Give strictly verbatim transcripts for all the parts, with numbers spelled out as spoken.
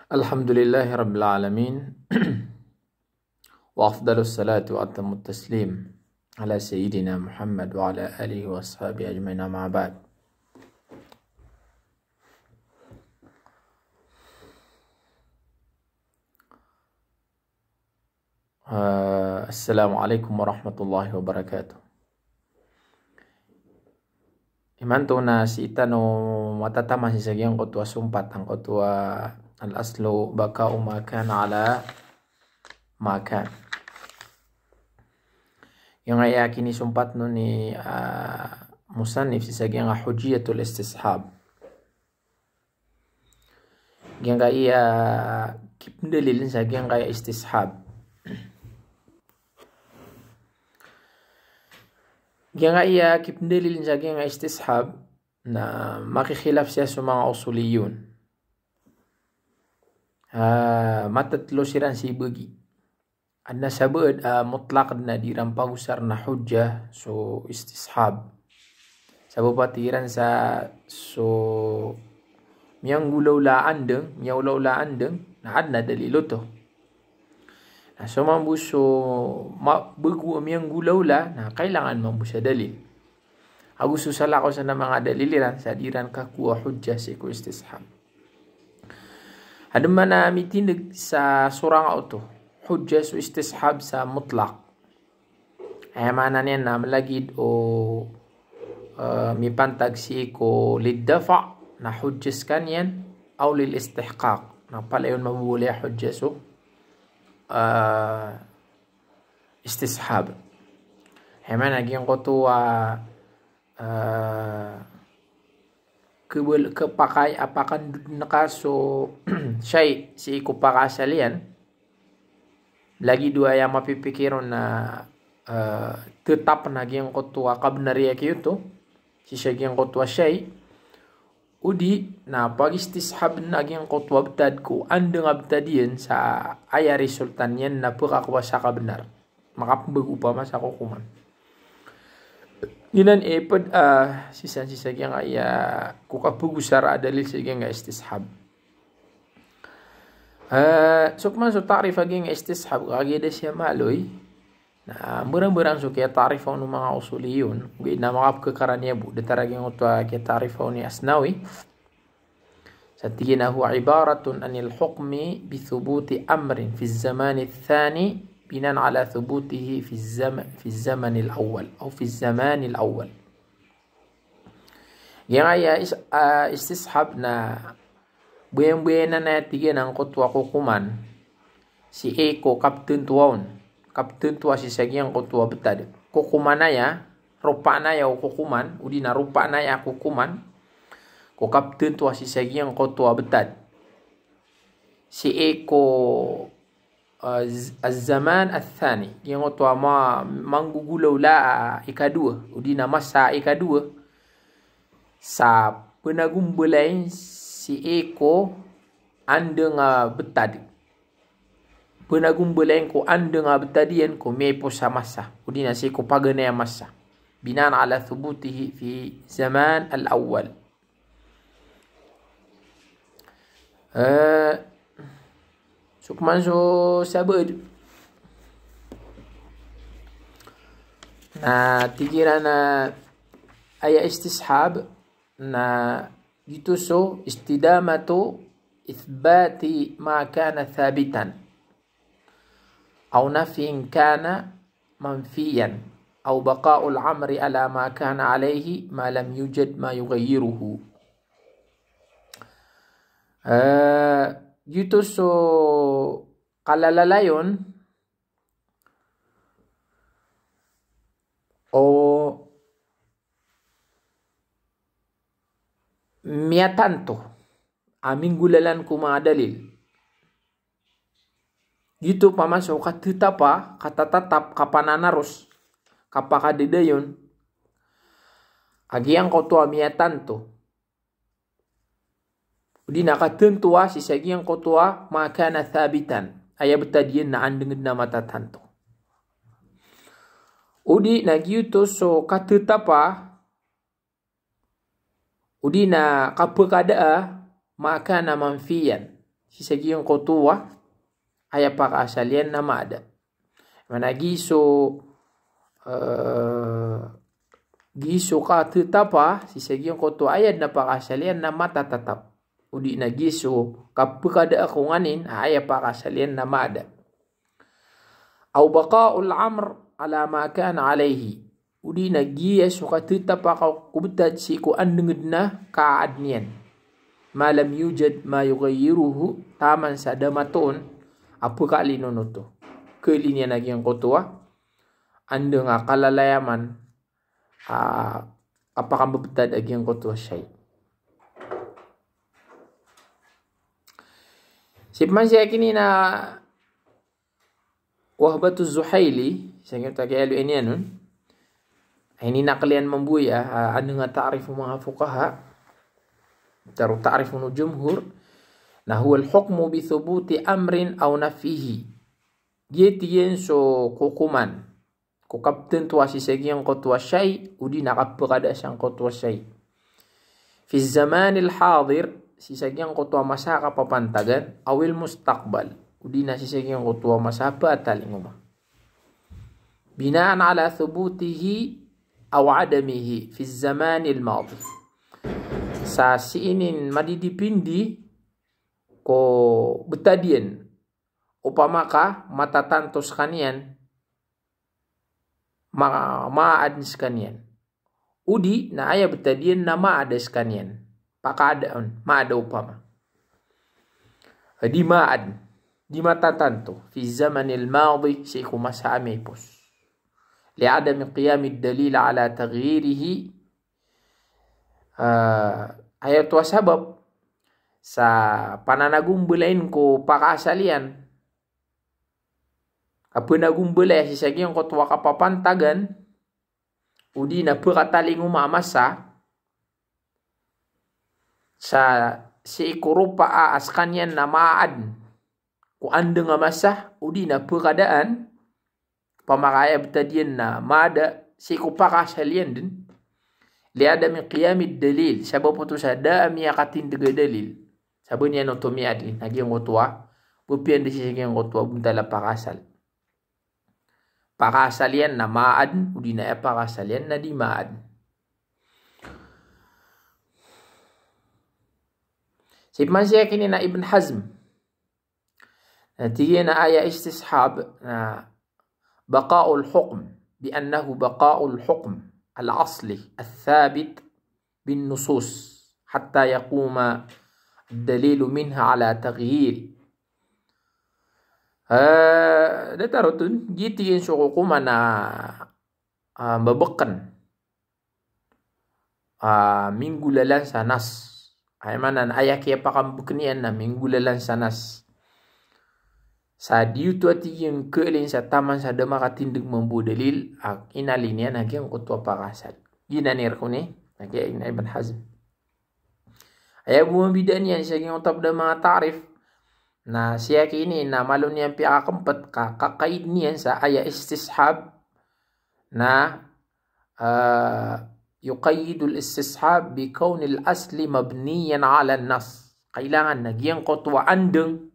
الحمد لله رب العالمين. وأفضل الصلاة وأتم التسليم على سيدنا محمد وعلى آله وأصحابه أجمعين، أما بعد. Ah, assalamu alaikum warahmatullahi wabarakatuh. Imanto na sii tano matataman sii sa giyangkoto a sompat, angkoto a al-aslu baqa'u ma kana ala ma kan. Giyangkaya kinisompat on i, ah, musannif sii sa giyangkaya hujjiyatul istishab. Giyangkaya kipndalil sa giyangkaya istishab. Giyangkaya kipndalil sa giyangkaya istishab na makikhilaf siya so manga usuliyun. Ah, matatlo siran sii bagi. Adn a sabaad a mutlaq na di iran pagosar na hujjah so istishab. Sabap a tig iran sa so miyanggolawla a andang, miyaolaola a andang, na adn a dalil oto. Na so mambo so ma-, bago a miyanggolawla, na kailangan mambo sa dalil. Ago so salakaw san a manga dalil iran, sa di iran kakowa hujjah sii ko istishab. Adn man a mitindg sa sorang a oto, hujjah so istishab sa mutlaq. Aya maana niyan na mlagid o, eh, mipantag sii ko lid-daf', na hujjah skaniyan, aw lil-istihqaq. Na palaya on maboboli a hujjah so, eh, istishab. Aya maana giyangkoto a, ah, kebel-, kepakay a pakandod ngka so shay' sii ko pakaasal iyan. Lagid o aya mapipikir on na, ah, tetap na giyangkoto a kabnar iyan giyoto sii sa giyangkoto a shay'. Odi na pagistishab na giyangkoto a btad ko andang a btad iyan sa aya resulta niyan na pekakowa sa kabnar. Makapmbago opama sa kokoman. Giyanan i pd, ah, sii san sii sa giyangkaya ko kapagosar a dalil sa giyangkaya istishab. Ah, so pman so ta'rif a giyangkaya istishab, kagiya da siya maloy. Na mbarangbarang so kiyata'rifan o manga usuliyun, ogaid na makapkhakarani a bo, datar a giyangkoto a kiyata'rifan i Asnawi. Sa tig iyan a huwa ibaratun anil hukmi bi thubuti amrin fi zamani thani bina'an ala thubutihi fi zam-, fi zamanil awwal, aw fi zamanil awwal. Giyangkaya is-, ah, istishab na boyan-boyanan a tig iyan angkoto a kokoman sii ko kaptantoa on, kaptantoa sii sa giyangkoto a btad. Kokoman aya, ropaan aya o kokoman, odi na ropaan aya kokoman ko kaptantoa sii sa giyangkoto a btad. Sii ko, ah, z-, az-zaman ath-thani, giyangkoto a ma-, manggogolawla a ikadowa, odi na masa a ikadowa. Sa pnagombalayin sii ko andang a btad. Pnagombalayin ko andang a btad iyan ko miyaipos a masa, odi na sii ko paganay a masa. Bina'an ala thubutihi fi zaman al-awwal. Eh, so pman so sabaad na tig iran a aya istishab na giyoto so istidamatu ithbati ma kana thabitan aw nafyin kana manfiyan, aw baqa'ul amri ala ma kana alayhi ma lam yujad ma yughayyiruhu. Eh, giyoto so kalalalayon o miyatanto a minggolalan ko manga dalil. Giyoto pman so katetapa, katatatap, kapananaros, kapakadadayon a giyangkoto a miyatanto, odi na katantoa sii sa giyangkoto a ma kana thabitan, aya btad iyan na andang dn a matatanto. Odi na giyoto so katetapa, odi na kapekadaa ma kana manfiyan, sii sa giyangkoto a aya pakaasal iyan na maada. Mana giso, eh, giso katetapa sii sa giyangkoto a aya den a pakaasal iyan na matatatap. O di na giso kapekada ako nganin a aya pakaasal iyan na maada. Aw baqa'ul amr ala ma kana alayhi. O di na giya so katetapa ko betad sii ko andeng den a kaaden iyan. Ma lam yujad ma yughayyiruhu, taman sa da matoon a pekalinonoto. Kelin iyan a giyangkoto a andeng a kalalayaman a kapakambebetad a giyangkoto a shay. Sii pman sii a kini na Wahbatu Zuhaili, sangin ta kiyalo ini anon. Ini nakliyan mambo iya, ah, ano nga ta'rif o manga fuqaha. Taro ta'rif o jumhur. Na huwa al-hukmu bi thubuti amrin aw nafyihi. Giya tiyan so kokoman ko kaptentoa sii sa giyangkoto a shay, o di na kapekada sangkoto a shay. Fi zamanil hadir, sii sa giyangkoto a masa kapapantagan, awil mustaqbal, o di na sii sa giyangkoto a masa patalingoma. Binaan ala thubutihi aw adamihi fi zamanil madi. Sa sii nin madidipindi ko betad iyan, opama ka matatanto sekaniyan, ma-, maad sekaniyan. O di na aya betad iyan na maada sekaniyan. Pakaadaan, maada opama. Di maad, di matatanto. Fi zamanil madi, sii ko masa a miyaipos. Li adami qiyamid dalil ala taghyirihi. Ah, aya oto a sabap sa pananagombelain ko pakaasal iyan. Kapanagombelai sii sa giyangkoto a kapapantagan, o di na pekatalingoma a masa, sa sii ko ropa a sekaniyan na maad ko andeng a masa, o di na pekadaan, opama ka aya betad iyan na maada, sii ko pakaasal iyan den. Li adami qiyamid dalil, sabap oto sa da a miyakatindeg a dalil. Sabap niyan oto miyaadn a giyangkoto a, bepiya den sii sa giyangkoto a bontal a pakaasal. Pakaasal iyan na maad, o di na aya pakaasal iyan na di maad. Sii pman sii a kini na Ibn Hazm. Na tig iyan a aya istishab na baqa'ul hukm, bi annahu baqa'ul hukm al-asli al-thabit bin nusus hatta yaquma ad-dalilu minha ala taghyiri. Eh, datar oto, giya tig iyan so kokoman a, ah, mbebeken ah, minggolalan sa nas. Aya maana na aya kiyapakambeken iyan na minggolalan sa nas. Sa di oto a tig iyan keelin sa taman sa da makatindeg mambo a dalil, a inalin iyan a giyangkoto a pakaasal. Giyanan i rk on i, a giya ina Ibn Hazm. Aya bo mambida niyan sii sa giyangkoto a ped a manga ta'rif. Na sii a kini na malo niyan piyakakempet ka, kakaid niyan sa aya istishab na, ah, yuqayyidul istishab bi kawnil asli mabniyan ala nas. Kailangan na giyangkoto a andeng,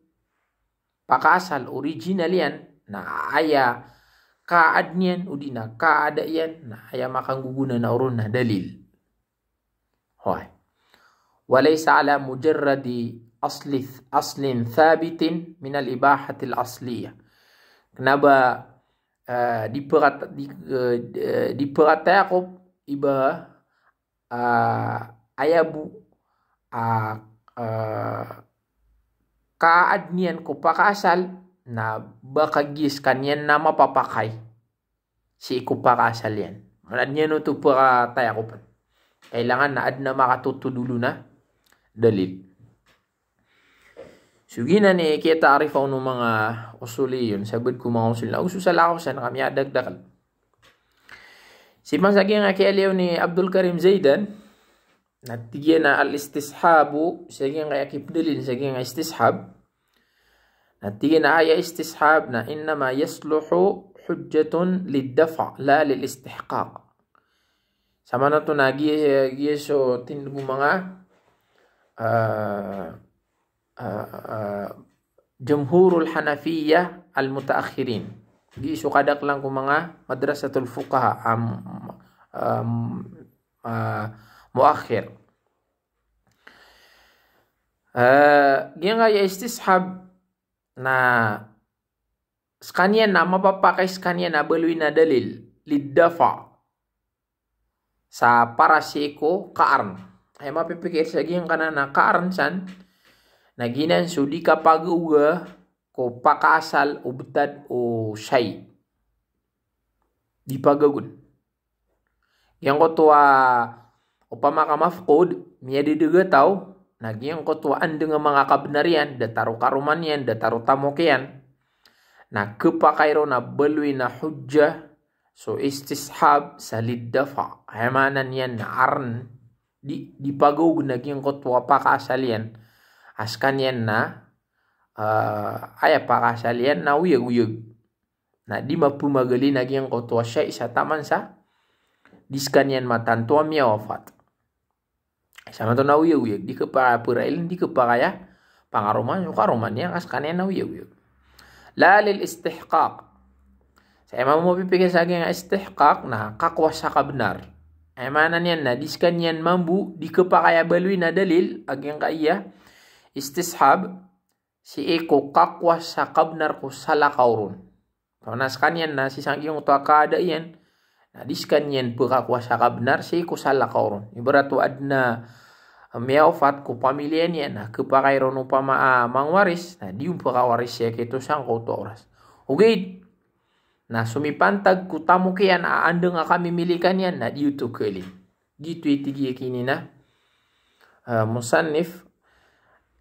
pakaasal, original iyan, na aya kaad niyan, o di na kaada iyan, na aya makanggogona na oron na dalil. Hoy. Wa laysa ala mujarradi asli, aslin thabitin minal ibahatil asliyah. Kena ba, eh, di pekat-, di, eh, di, eh, di pekataya ko iba, ah, aya bo, ah, eh, kaad niyan ko pakaasal, na ba kagiya sekaniyan na mapapakay sii ko pakaasal iyan. Maana niyan oto pekataya ko pen. Kailangan na aden a makatotodolo na dalil. So giyanan i kiyata'rifan o manga usuliyyun, sabaad ko manga usuliyyun. Ago so salakaw san ka miyadakdakl. Sii pman sa giyangkai a kiyaaloy on i Abdul Karim Zaidan, na tig iyan a al-istishabu, sa giyangkai a kipedalil sa giyangkai a istishab. Na tig iyan a aya istishab na innama yasluhu hujjatan lid-daf' la lil-istihqaq. Sa maana oto na giya, giya so tindeg o manga, ah, ah, ah, Jumhurul Hanafiyyah al-mutaakhirin. Di so kadaklan ko manga madrasatul fuqaha, am, am, ah, muakhir. Ah, giyangkaya istishab na skaniyan na mapapakay skaniyan a baloy na dalil, liddafa. Sa para sii ko qarn. Aya mapipikir sa giyangkanan a qarn san, na giyanan so di kapagaoga ko pakaasal o btad o shay. Di pagaogen. Giyangkoto a opama ka mafqud, miyadedeg a taw, na giyangkoto a andeng a manga kabnar iyan, datar o karoma niyan, datar o tamok iyan, na khapakay ron a baloy na hujjah so istishab sa liddafa. Aya maana niyan na qarn, di, di pagaogen a giyangkoto a pakaasal iyan a skaniyan na, ah, aya pakaasal iyan na oyagoyag. Na di mapemagali na giyangkoto a shay sa taman sa di skaniyan matanto a miyawafat. Sa matanto na oyagoyag, di khapakay a perail, di khapakay a pangaroma, so karoma niyan ka skaniyan na oyagoyag. La lil istihqaq. Sa aya mambo mapipikir sa giyangkai a istihqaq na kakowa sa kabnar. Aya maana niyan na di skaniyan mambo, di khapakay a baloy na dalil a giyangkaya istishab, sii ko kakowa sa kabnar ko salakaw ron. Tonaa skaniyan na sii sa giyangkoto a kaada iyan, na di skaniyan pekakowa sa kabnar sii ko salakaw ron. Ibarat o aden a miyawafat ko pamiliya niyan, na khapakay ron opama a mangwaris, na di on pekawaris sii ko sangkoto a oras. Ogaid na so mipantag ko tamok iyan a andeng a kamimilikan iyan, na di oto khalin. Giyoto i tig iyan kini na, ah, musannif,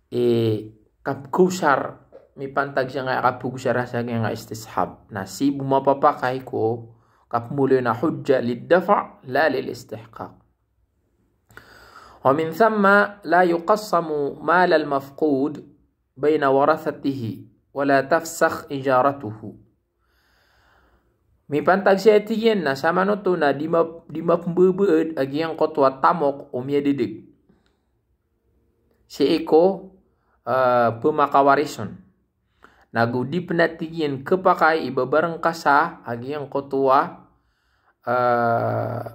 eh, kapegosar, mipantag sangkaya kapegosar sa giyangkai a istishab. Na sii bo mapapakay ko kapemoloy na hujjah liddafa, la lil istihqaq. Wa min thamma la yuqassamu malal mafqud baina warathatihi, wa la tufsakh ijaratuhu. Mipantag sii, tig iyan, na samanoto na di ma-, di mapembebeed a giyangkoto a tamok o miyadedeg sii ko, eh, pemakawaris on. Na go di pen, tig iyan, khapakay i babarengkasa a giyangkoto a, eh,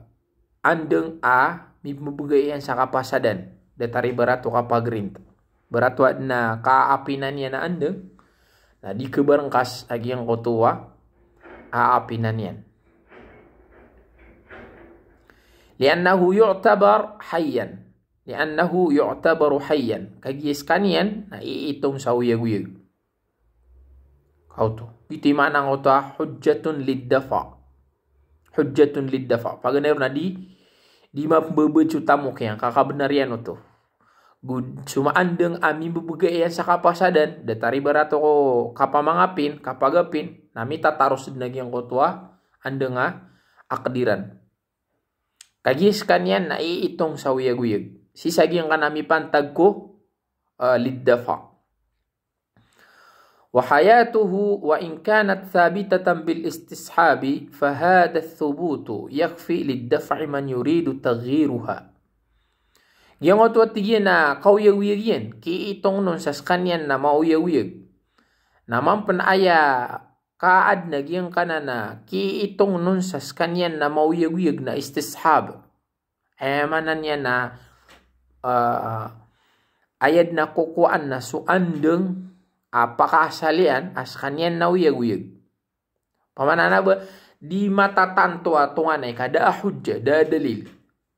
andeng a mibebegay iyan sa kapasadan, datar ibarat o kapagrint. Ibarat o aden a kaapinan iyan a andeng, na di khabarengkas a giyangkoto a aapinan iyan. Li'annahu yu'tabar hayyan. Li'annahu yu'tabaru hayyan. Kagiya skaniyan na iitong sa oyagoyag. Kaoto. Giyoto i maana angkoto a hujjatun liddafa. Hujjatun liddafa. Paganay ron na di, di mapembebeed so tamok iyan, ka kabnar iyan oto. Go so andeng a mibebegay iyan sa kapasadan, datar ibarat o kapamangapin, kapagapin, na mitataros den a giyangkoto a andeng a akdiran. Kagiya skaniyan na iitong sa oyagoyag. Sii sa giyangkanan a mipantag ko, eh, liddafa. Wa hayatuhu wa in kanat thabitatan bil istishabi, fa hadha thubutu yakfi lid daf'i man yuridu taghyiruha. Giyangkoto a tig iyan a kaoyagoyag iyan, kiitong on sa skaniyan na maoyagoyag. Na mambo pen aya kaadn a giyangkanan a kiitong on sa skaniyan na maoyagoyag na istishab. Aya maana niyan na, ah, aya den a kokowaan na so andeng a pakaasal iyan a skaniyan na oyagoyag. Pamaana na ba, di matatanto a tonganay ka da a hujja, da a dalil.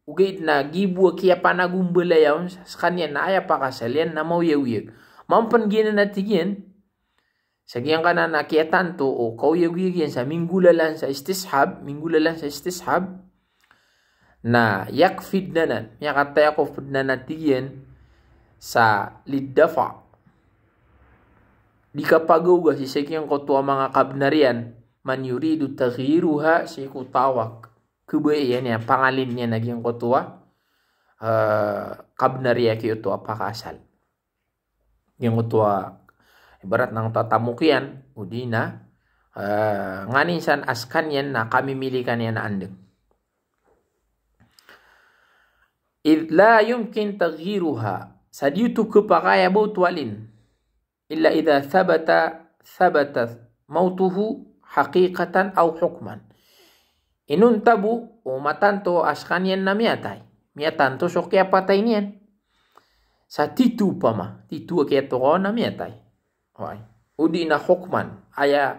Ogaid na gibo a kiyapanagombalaya on sa skaniyan na aya pakaasal iyan na maoyagoyag. Mambo pen giyanan a tig iyan, sa giyangkanan a kiyatanto o kaoyagoyag iyan sa minggolalan sa istishab, minggolalan sa istishab, na yakfi den anan, miyakatayakof den anan a tig iyan sa lid dafa'. Di kapagaoga sii sa giyangkoto a manga kabnar iyan, man yuridu taghyiruha, sii ko taw a khabaya niyan, pangalin iyan a giyangkoto a, eh, kabnar iyan a giyoto a pakaasal. Giyangkoto a ibarat na angkoto a tamok iyan, odi na, eh, nganin san a skaniyan na kamimilikan iyan a andeng. Idh la yumkin taghyiruha. Sa di oto khapakay a ba oto alin. illa idha thabata, thabata mawtuhu haqiqatan aw hukman. Inonta bo o matanto a skaniyan na miyatay. Miyatanto so kiyapatay niyan. Sa tito opama, tito a kiyatokawan na miyatay. Oway. O di na hukman. Aya,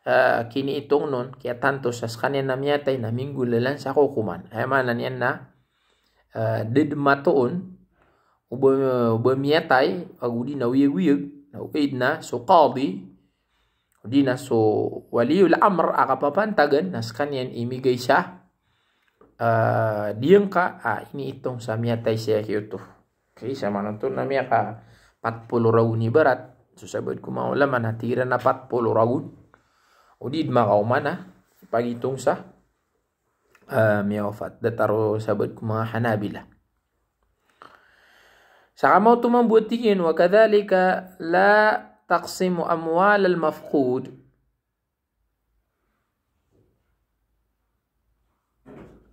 eh, kiniitong on, kiyatanto sa skaniyan na miyatay na minggolalan sa kokoman. Aya maana niyan na, eh, da dn matoon, o ba, o ba miyatay, ago di na oyagoyag, na ogaid na so qadi, o di na so waliyul amr a kapapantagan, na skaniyan i migay sa, eh, diyangka a iniitong sa miyatay sii a giyoto. Okay, sa manoto na miyaka pat polo ragon ibarat. So sabaad ko manga ulama na tig iran a pat polo ragon. O di dn makaoma na pagitong sa, eh, miyawafat. Datar o sabaad ko manga Hanabila. Sa kamaoto mambo a tig iyan, wa kadhalika la taqsimu amwal al-mafqud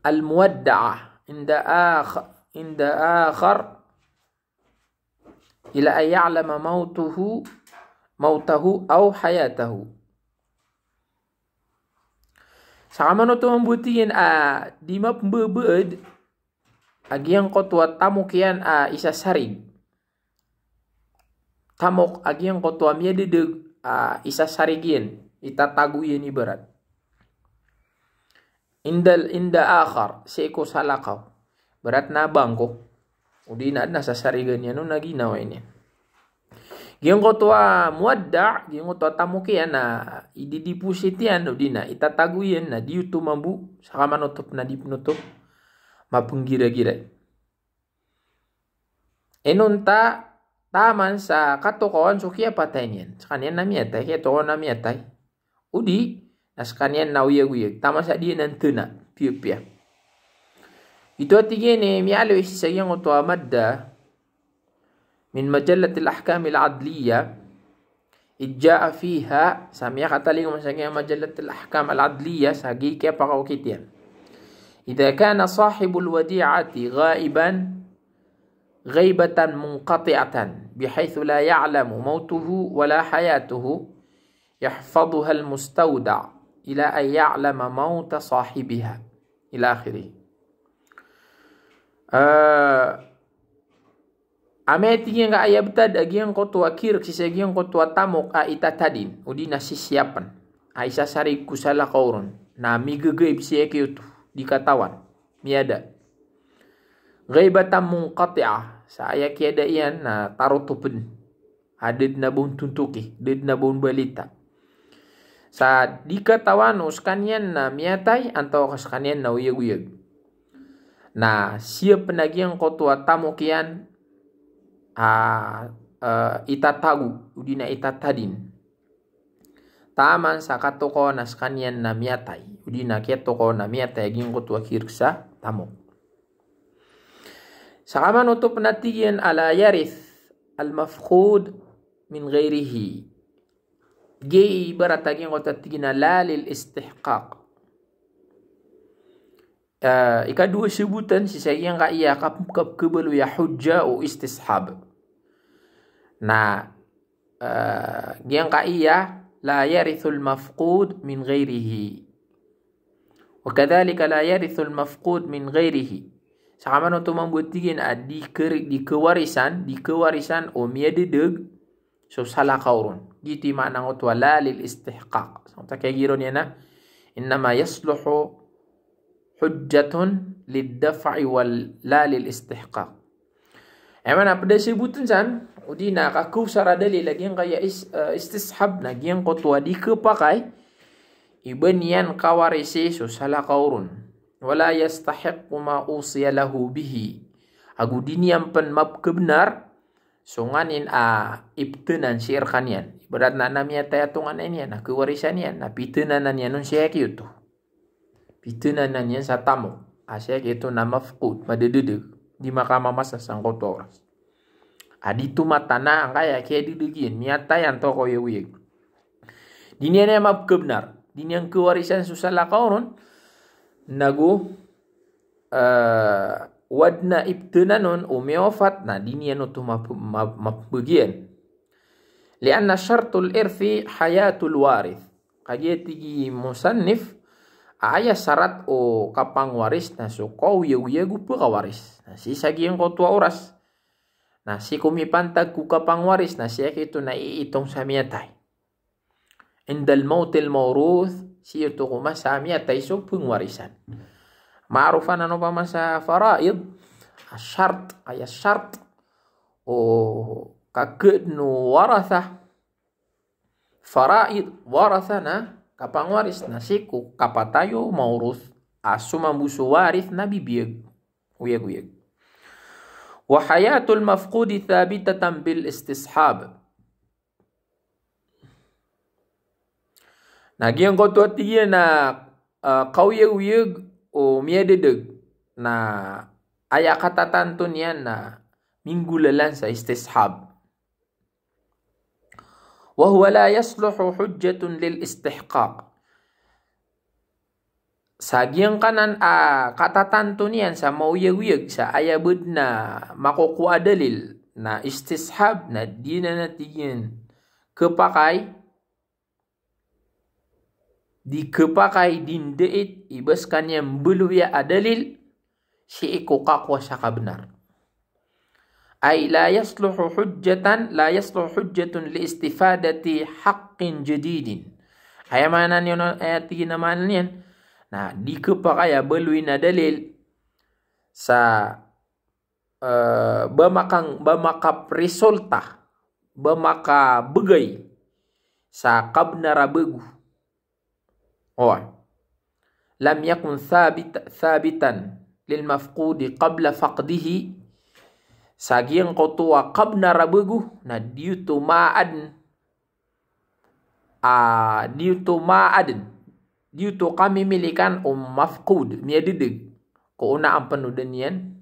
al-muwadda'ah inda akh-, inda akhar ila an ya'lama mawtuhu, mawtahu aw hayatahu. Sa kamaoto mambo a tig iyan a di mapmbabaad a giyangkoto a tamok iyan a isasarig. Tamok a giyangkoto a miyadedeg a isasarig iyan, itatago iyan ibarat. Indal, inda akhar, sii ko salakaw. Ibarat na bangko. O di na, na sasarigan iyan o na ginawa iyan. Giyangkoto a muwadda', giyangkoto a tamok iyan na ididiposit iyan, o di na itatago iyan, na di oto mambo, sa kamanoto na di pn oto mapnggiragira. Inonta, taman sa katokawan so kiyapatay niyan. Skaniyan na miyatay, kiyatokawan na miyatay. O di, na skaniyan na oyagoyag. Taman sa di niyan tana, piyapiya. Ito a tig iyan i miyaaloy sii sa giyangkoto a madda, min majallatil ahkamil adliyah, idh ja'a fiha, sa miyakatalingoma sa giyangkai a majallatil ahkam al-adliyah, sa giyai kiyapakaokit iyan. Idha kana sahibul wadi'ati ghaiban ghaibatan munqati'atan, bihaythu la ya'lamu mawtuhu wa la hayatuhu, yahfaduhal mustawda' ila an ya'lama mawta sahibiha. Ila akhirih. Eh, Amay tig iyan ka a yabtad a giyangkoto a kirk sii sa giyangkoto a tamok a itatadin, o di na sisiyapn, a isasarig ko salakaw ron, na migegaib sii a giyoto, di katawan, miyada. Ghaibatan munqati'ah, sa aya kiyada iyan na tarotopn. A da dn a ba on tontoki, da dn a ba on balita. Sa di katawan o skaniyan na miyatay, antaa ka skaniyan na oyagoyag. Na siyapn a giyangkoto a tamok iyan a, eh, itatago, o di na itatadin. Taman sa katokawan a skaniyan na miyatay, o di na kiyatokawan a miyatay a giyangkoto a kirk sa tamok. Sa kamanoto pn a tig iyan a la yarith al-mafqud min ghayrihi. Giyai ibarat a giyangkoto a tig iyan a la lil istihqaq. Eh, ikadowa sabotn sii sa giyangkai a kap-, kap-, kabaloy a hujja o istishab. Na, eh, giyangkai a la yarithul mafqud min ghayrihi. Wa kadhalika la yarithul mafqud min ghayrihi. Sa kamanoto mambo a tig iyan a di ker-, di kewarisan, di kewarisan o miyadedeg so salakaw ron. Giyoto i maana angkoto a la lil istihqaq. Sa angkoto a kiyagiraw niyan na, innama yasluhu hujjatun lid daf'i wa la lil istihqaq. Aya maana pd a sabotn san, o di na kakowsar a dalil a giyangkai a is-, eh, istishab na giyangkoto a di kepakay i ba niyan kawarisi so salakaw ron. Wa la yastahiqqu ma usiya lahu bihi. Ago di niyan pn mapkebnar so nganin a iptenan sii rkaniyan. Ibarat na, na miyatay a tonganay niyan, na kewarisan iyan, na pitenanan iyan on sii a giyoto. Pitenanan iyan sa tamok a sii a giyoto na mafqud, madededeg, di makamamasa sangkoto a oras. A di tomatana angkaya kiyadedeg iyan, miyatay antaa ka oyagoyag. Di niyan aya mapkebnar, di niyan kewarisan so salakaw ron, nago, eh, o adn a iptenan on o miyawafat, na di niyan oto map-, map-, mapmbegi iyan. Li'anna shartul irthi hayatul warith. Kagiya tig i musannif, a aya sarat o kapangwaris na so kaoyagoyag o pkawaris. Na sii sa giyangkoto a oras na sii ko mipantag ko kapangwaris na sii akito na iitong sa miyatay. Indal mawtil mawruth, sii oto ko masa a miyatay so pngwarisan. Maarof anan opama sa faraid, a shart, aya shart o kakadn o waratha, faraid, waratha na kapangwaris na sii ko kapatay o mawruth a so mambo so warith na bibiyag, oyagoyag. Wa hayatul mafqudi thabitatan bil istishab. Na giyangkoto a tig iyan na, ah, kaoyagoyag o miyadadg na aya katatanto niyan na minggolalan sa istishab. Wa huwa la yasluhu hujjatun lil istihqaq. Sa giyangkanan a katatanto niyan sa maoyagoyag sa aya badn a makokowa a dalil na istishab na di na na tig iyan khapakay, di khapakay, di ndait i ba skaniyan mbaloya a dalil sii ko kakowa sa kabnar. Ay la yasluhu hujjatan, la yasluhu hujjatun li istifadati haqqin jadidin. Aya maana niyan, aya tig iyan a maana niyan na di khapakay a baloy na dalil sa, eh, ba makang, ba makaprisulta, ba makabgay sa kabnar a bago. Oway. Lam yakun thabit-, thabitan lil mafqudi qabla faqdihi. Sa giyangkoto a kabnar a bago na di oto maadn, ah, di oto maadn, di oto kamimilikan o mafqud, miyadadg, ko onaan pn o da niyan,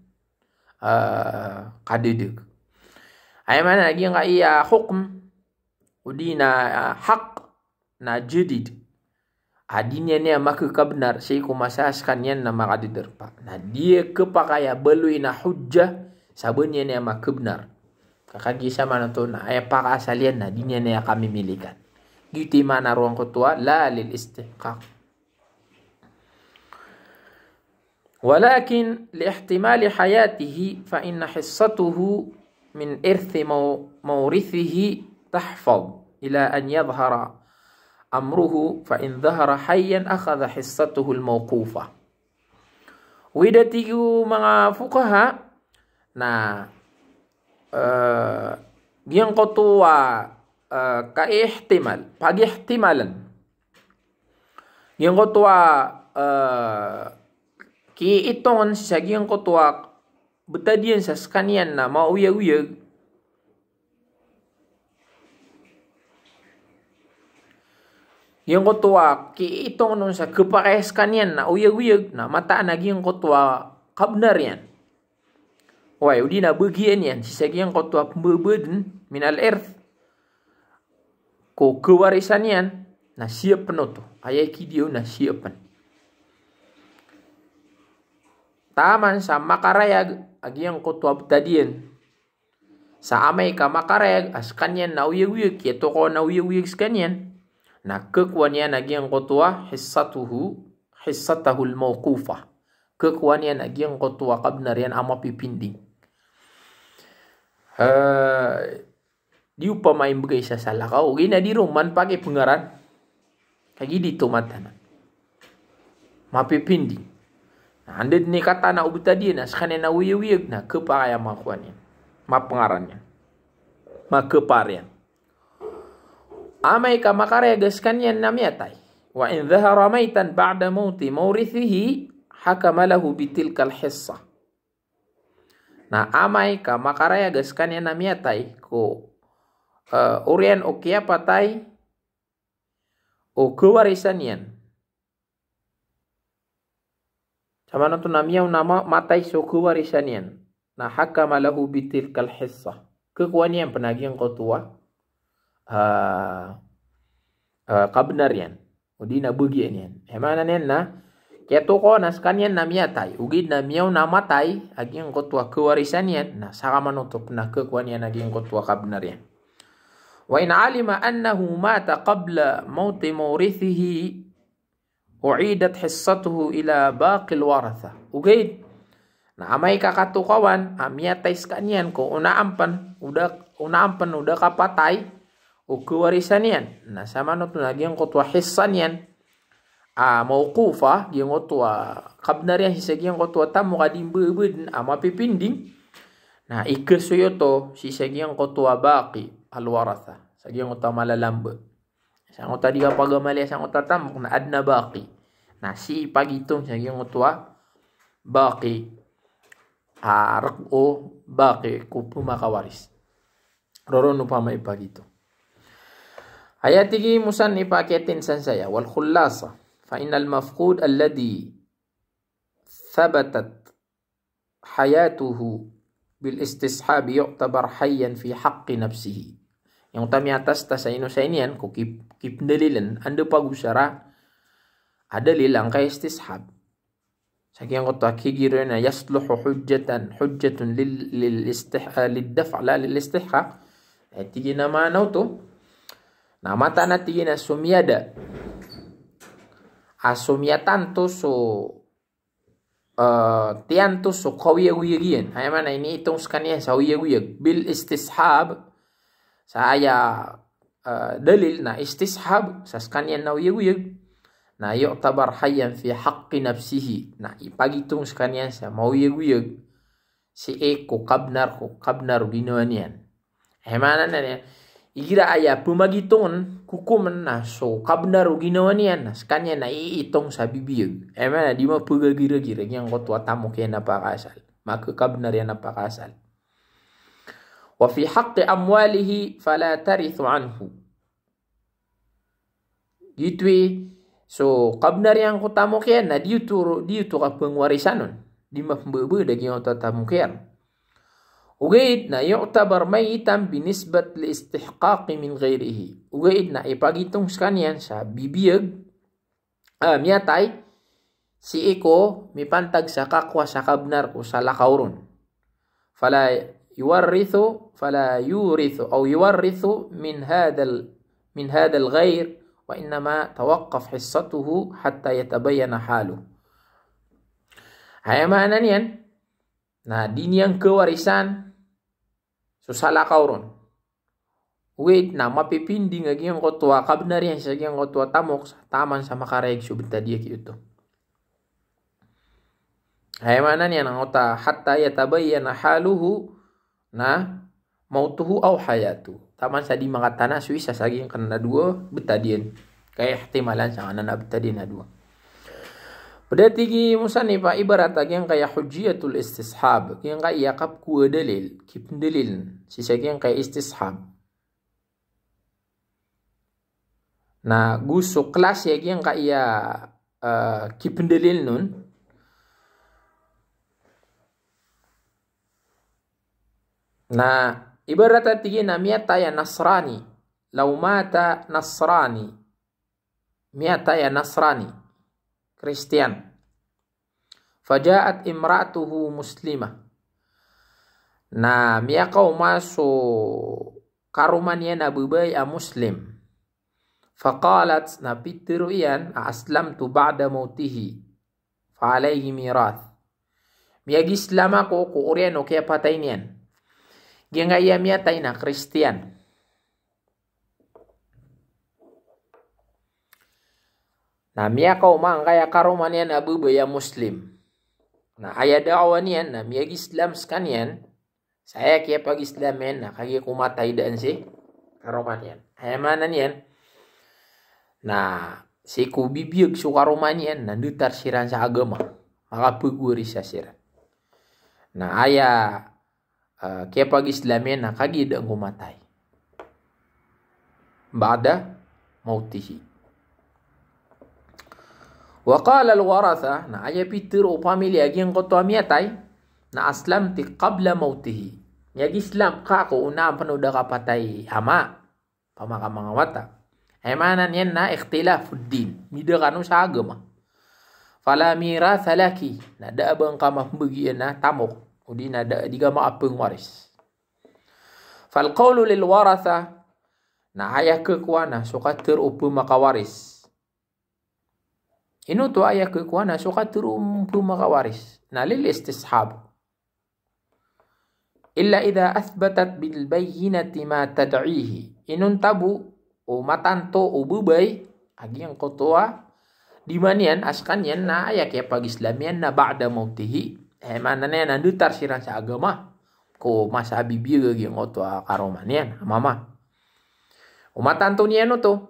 ah, kadadg. Aya maana na giyangkaya hukm, odi na, ah, haq na jadid a di niyan iya makakabnar sii ko masa a skaniyan na makadadarpa. Na di khapakay a baloy na hujjah sa ba niyan iya makabnar. Ka kagiya sa maana oto na aya pakaasal iyan na di niyan iya kamimilikan. Giyoto i maana roo angkoto a la lil istihqaq. Walakin li ihtimali hayatihi fa inna hissatahu min irthi maw-, mawrithihi tuhfadh ila an yadhhara amruhu, fa in dhahara hayyan akhadha hissatahu al-mawqufah. Ogaid a tig o manga fuqaha na, eh, giyangkoto a, eh, kaihtimal, pagihtimalan. Giyangkoto a, eh, kiitongn sii sa giyangkoto a btad iyan sa skaniyan na maoyagoyag. Giyangkoto a kiitongn on sa khapakay a skaniyan na oyagoyag, na mataan a giyangkoto a kabnar iyan. Oway, odi na bagian iyan sii sa giyangkoto a pmbabadn, minal irth, ko khawarisan iyan, na siyap pn oto. Aya ikidiya on na siyap pn. Taman sa makarayag a giyangkoto a btad iyan. Sa amay ka makarayag a skaniyan na oyagoyag, kiyatokawan a oyagoyag skaniyan, na khakowa niyan a giyangkoto a hissatahu, hissatahul mawqufah. Khakowa niyan a giyangkoto a kabnar iyan a mapipinding. Eh, di opama i mbgay sa salakaw, ogaid na di roo man pakipngaran. Kagiya di oto mataan a mapipinding. Na anda dn i katana o btad iyan na skaniyan na oyagoyag na khapakay a makowa niyan, mapngaran iyan, makhapar iyan. Amay ka makarayag a skaniyan na miyatay. Wa in dhahara maytan ba'da mawti mawrithihi, hakama lahu bitilkal hissah. Na amay ka makarayag a skaniyan na miyatay ko, eh, oriyan o kiyapatay o khawarisan iyan. Sa maana oto na miyaona ma-, matay so khawarisan iyan. Na hakama lahu bitilkal hissah. Khakowa niyan pn a giyangkoto a, ah, ah, kabnar iyan. Odi na bagian iyan. Aya maana niyan na kiyatokawan a skaniyan na miyatay, ogaid na miyaona matay a giyangkoto a khawarisan iyan, na saka man oto pn a khakowa niyan a giyangkoto a kabnar iyan. Wa in alima annahu mata qabla mawti mawrithihi, u'idat hissatuhu ila baqil waratha. Ogaid na amay ka katokawan a miyatay skaniyan ko onaan pn o da, onaan pn o da kapatay o kawarisan iyan, na samanoto na giyangkoto a hissa niyan a mawqufa, giyangkoto a kabnar iyan sii sa giyangkoto a tamok a di mbabadn a mapipinding, na ikasoy oto sii sa giyangkoto a baqi alwaratha, sa giyangkoto a malalamba. Sangkoto a di kapagamal iyan sangkoto a tamok na adn a baqi. Na sii pagitong sa giyangkoto a baqi, a rk o baqi ko pmakawaris. Roro no pamaipagito. Aya tig i musannif a kiyatinsan saya, wal khulasa, fa innal mafqud alladhi thabatat hayatuhu bil istishab yu'tabar hayyan fi haqqi nafsihi. Giyangkoto a miyatas ta sa ino sa iniyan ko kip, kipndalilan, anda pagosara a dalil angkaya istishab. Sa giyangkoto a kigiro na yasluhu hujjatan, hujjatun lil, lil istih-, eh, lid daf' la lil istihqaq. Eh, tig iyan a maana oto na mataan a tig iyan a so miyada a so miyatanto so, eh, tiyanto so kaoyagoyag iyan. Aya maana iniitong skaniyan sa oyagoyag. Bil istishab, sa aya, eh, dalil na istishab, sa skaniyan na oyagoyag, na yu'tabar hayyan fi haqqi nafsihi. Na ipagitong skaniyan sa maoyagoyag sii ko kabnar, ko kabnar o ginawa niyan. Aya maana niyan, igira aya pmagitongn, kokomn na so kabnar o ginawa niyan, na skaniyan na iitong sa bibiyag. Aya maana di mapagagiragira giyangkoto a tamok iyan a pakaasal. Makakabnar iyan a pakaasal. Wa fi haqqi amwalihi fala tarithu anhu. Giyoto i so kabnar iyan ko tamok iyan na di oto, di oto kapangwarisan on. Di mapmbabad a giyangkoto a tamok iyan. Ogaid na yu'tabar mayyitan binisbat li istihqaqi min ghairihi. Ogaid na ipagitong skaniyan sa bibiyag, ah, miyatay sii ko mipantag sa kakowa sa kabnar ko salakaw ron. Fala yuwarrithu, fala yurithu, aw yuwarrithu min hadhal, min hadhal ghair, wa innama tawaqqaf hissatuhu hatta yatabayyana haluh. Aya maana niyan na di niyan kawarisan so salakaw ron. Ogaid na mapipinding a giyangkoto a kabnar iyan sa giyangkoto a tamok sa taman sa makarayag so btad iyan giyoto. Aya maana niyan angkoto a hatta yatabayyana haluhu na mawtuhu aw hayatuhu. Taman sa di makatana so isa sa giyangkanan a dowa btad iyan. Kaiihtimalan sangkanan a btad iyan a dowa. Pd a tig i musannif a ibarat a giyangkaya hujjiyatul istishab, giyangkaya kapkowa a dalil, kipndaliln sii sa giyangkaya istishab. Na go so klasi a giyangkaya, eh, kipndaliln on. Na ibarat a tig iyan a miyatay a Nasrani, law mata Nasrani, miyatay a Nasrani, Kristiyan. Faja'at imra'atuhu muslimah. Na miyakaoma so karoma niyan a babay a Muslim. Faqalat, na pitharo iyan a aslamtu ba'da mawtihi. Fa alayhi mirath. Miyag-Islam ako ko oriyan o kiyapatay niyan. Giyangkaya miyatay na Kristiyan. Na miyakaoma angkaya karoma niyan a babay a Muslim. Na aya da'wa niyan na miyag-Islam skaniyan, sa aya kiyapag-Islam iyan na kagiya ko matay daan si karoma niyan. Aya maana niyan na sii ko bibiyag so karoma niyan na ndatar siran sa agama. Makapagwarisa siran. Na aya, eh, kiyapag-Islam iyan na kagiya daan ko matay. Ba'da mawtihi. Wa qala al-waratha, na aya pitharo o pamilya a giyangkoto a miyatay, na aslamti qabla mawtihi. Miyag-Islam ka ko onaan pn o da kapatay ama, pamakamangawata. Aya maana niyan na ikhtilafud din. Mbida kano sa agama. Fala miratha laki. Na da a ba ngka mapmbagian a tamok. O di na da, di ka makapangwaris. Fal qawlu lil waratha, Na aya khakowa na so katharo o phamakawaris. Ino oto aya khakowa na so katharo o phamakawaris? Na lil istishab. Illa idha athbatat bil bayyinati ma tad'ihi. Inonta bo o matanto o babay a giyangkoto a dima niyan a skaniyan na aya kiyapag-Islam iyan na ba'da mawtihi. Eh, maana niyan na datar siran sa agama ko masa a bibiyag a giyangkoto a karoma niyan a mama. O matanto niyan oto.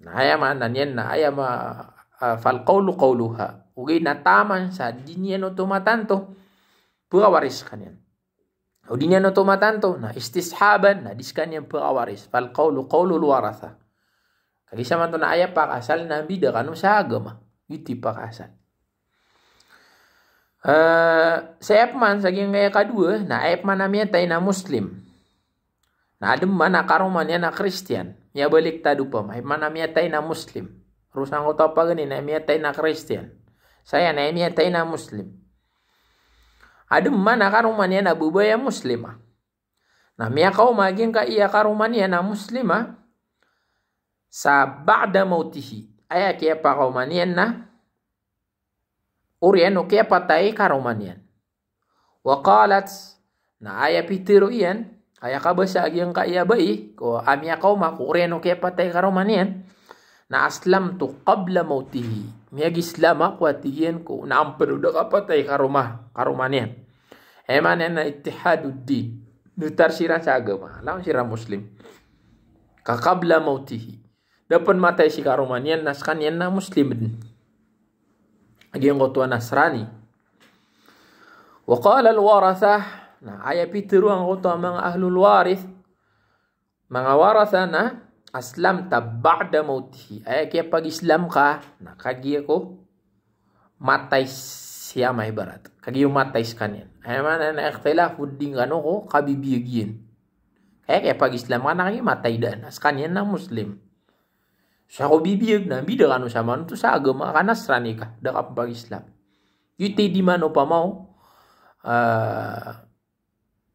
Na aya maana niyan na aya ma, ah, fal qawlu qawluha. Ogaid na taman sa di niyan oto matanto, phawaris skaniyan. O di niyan oto matanto, na istishaban, na di skaniyan phawaris. Fal qawlu qawlul waratha. Kagiya samanto na aya pakasal na mbida kano sa agama. Iti pakasal. Eh, sa aya pman sa giyangkaya kadowa, na aya pman a miyatay na Muslim. Na adn man a karoma niyan na Kristiyan. Miyabaliktad opama, aya pman a miyatay na Muslim. Roo sangkoto a paganay na miyatay na Kristiyan. Saya na miyatay na Muslim. Adn man a karoma niyan a babay a Muslima. Na miyakaoma giyangkaya karoma niyan a Muslima sa ba'da mawtihi. Aya kiyapakaoma niyan na oriyan o kiyapatay i karoma niyan. Wa qalat, na aya pitharo iyan, aya kabasa a giyangkaya bai, ko a miyakaoma ko oriyan o kiyapatay i karoma niyan, na aslamtu qabla mawtihi. Miyag-Islam ako a tig iyan ko, na ampen o da kapatay i karoma, karoma niyan. Aya maana niyan na ittihaduddin. Datar siran sa agama. Langon siran Muslim. Ka qabla mawtihi. Da pn matay si karoma niyan na skaniyan na Muslim dn. A giyangkoto a Nasrani. Wa qala al-warathah, na aya pitharo angkoto a manga ahlul warith, manga waratha na aslamta ba'da mawtihi. Aya kiyapag-Islam ka, na kagiya ko matay si ama ibarat. Kagiya o matay skaniyan. Aya maana na ikhtilafu ddin kano ko kabibiyag iyan. Aya kiyapag-Islam ka na kagiya matay daan. Skaniyan na Muslim. Sa ko bibiyag na mbida kano sa manoto sa agama ka Nasrani ka, da ka pag-Islam. Iti di mano pamaw, ah,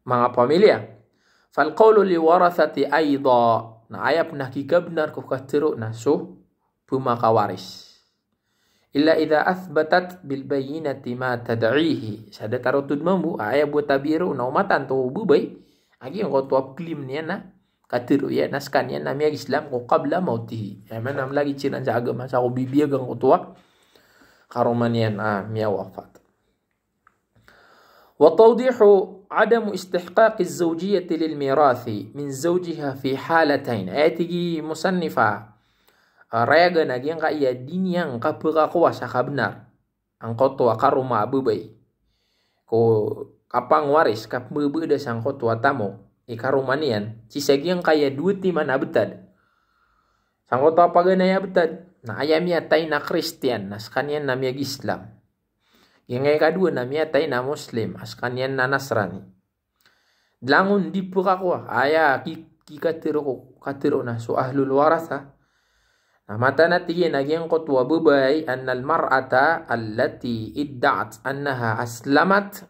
manga pamilya. Fal qawlu li warathati ayda. Na aya pn a kikabnar ko katharo na so pmakawaris. Illa idha athbatat bil bayyinati ma tad'ihi. Sa datar oto dn mambo, aya bo a tabiya roo na o matanto o babay a giyangkoto a claim niyan na katharo iyan na skaniyan na miyag-Islam ko qabla mawtihi. Aya maana na mlagid siran sa agama sa ko bibiyag angkoto a karoma niyan a miyawafat. Wa tawdihu adamu istihqaqi zawjiyati lil mirathi min zawjiha fi halatayn. Aya tig i musannifa, ah, rayagan a giyangkaya di niyan kapkakowa sa kabnar angkoto a karoma a babay ko kapangwaris, kapmbabada sangkoto a tamok i karoma niyan sii sa giyangkaya dowa timan a btad. Sangkoto a paganay a btad, na aya miyatay na Kristiyan, na skaniyan na miyag-Islam. Giyangkaya kadowa na miyatay na Muslim, a skaniyan na Nasrani. Langon di pkakowa, aya ki, kikatharo ko, katharo na so ahlul waratha. Na mataan a tig iyan a giyangkoto a babay, annal mar'ata allati idda'at annaha aslamat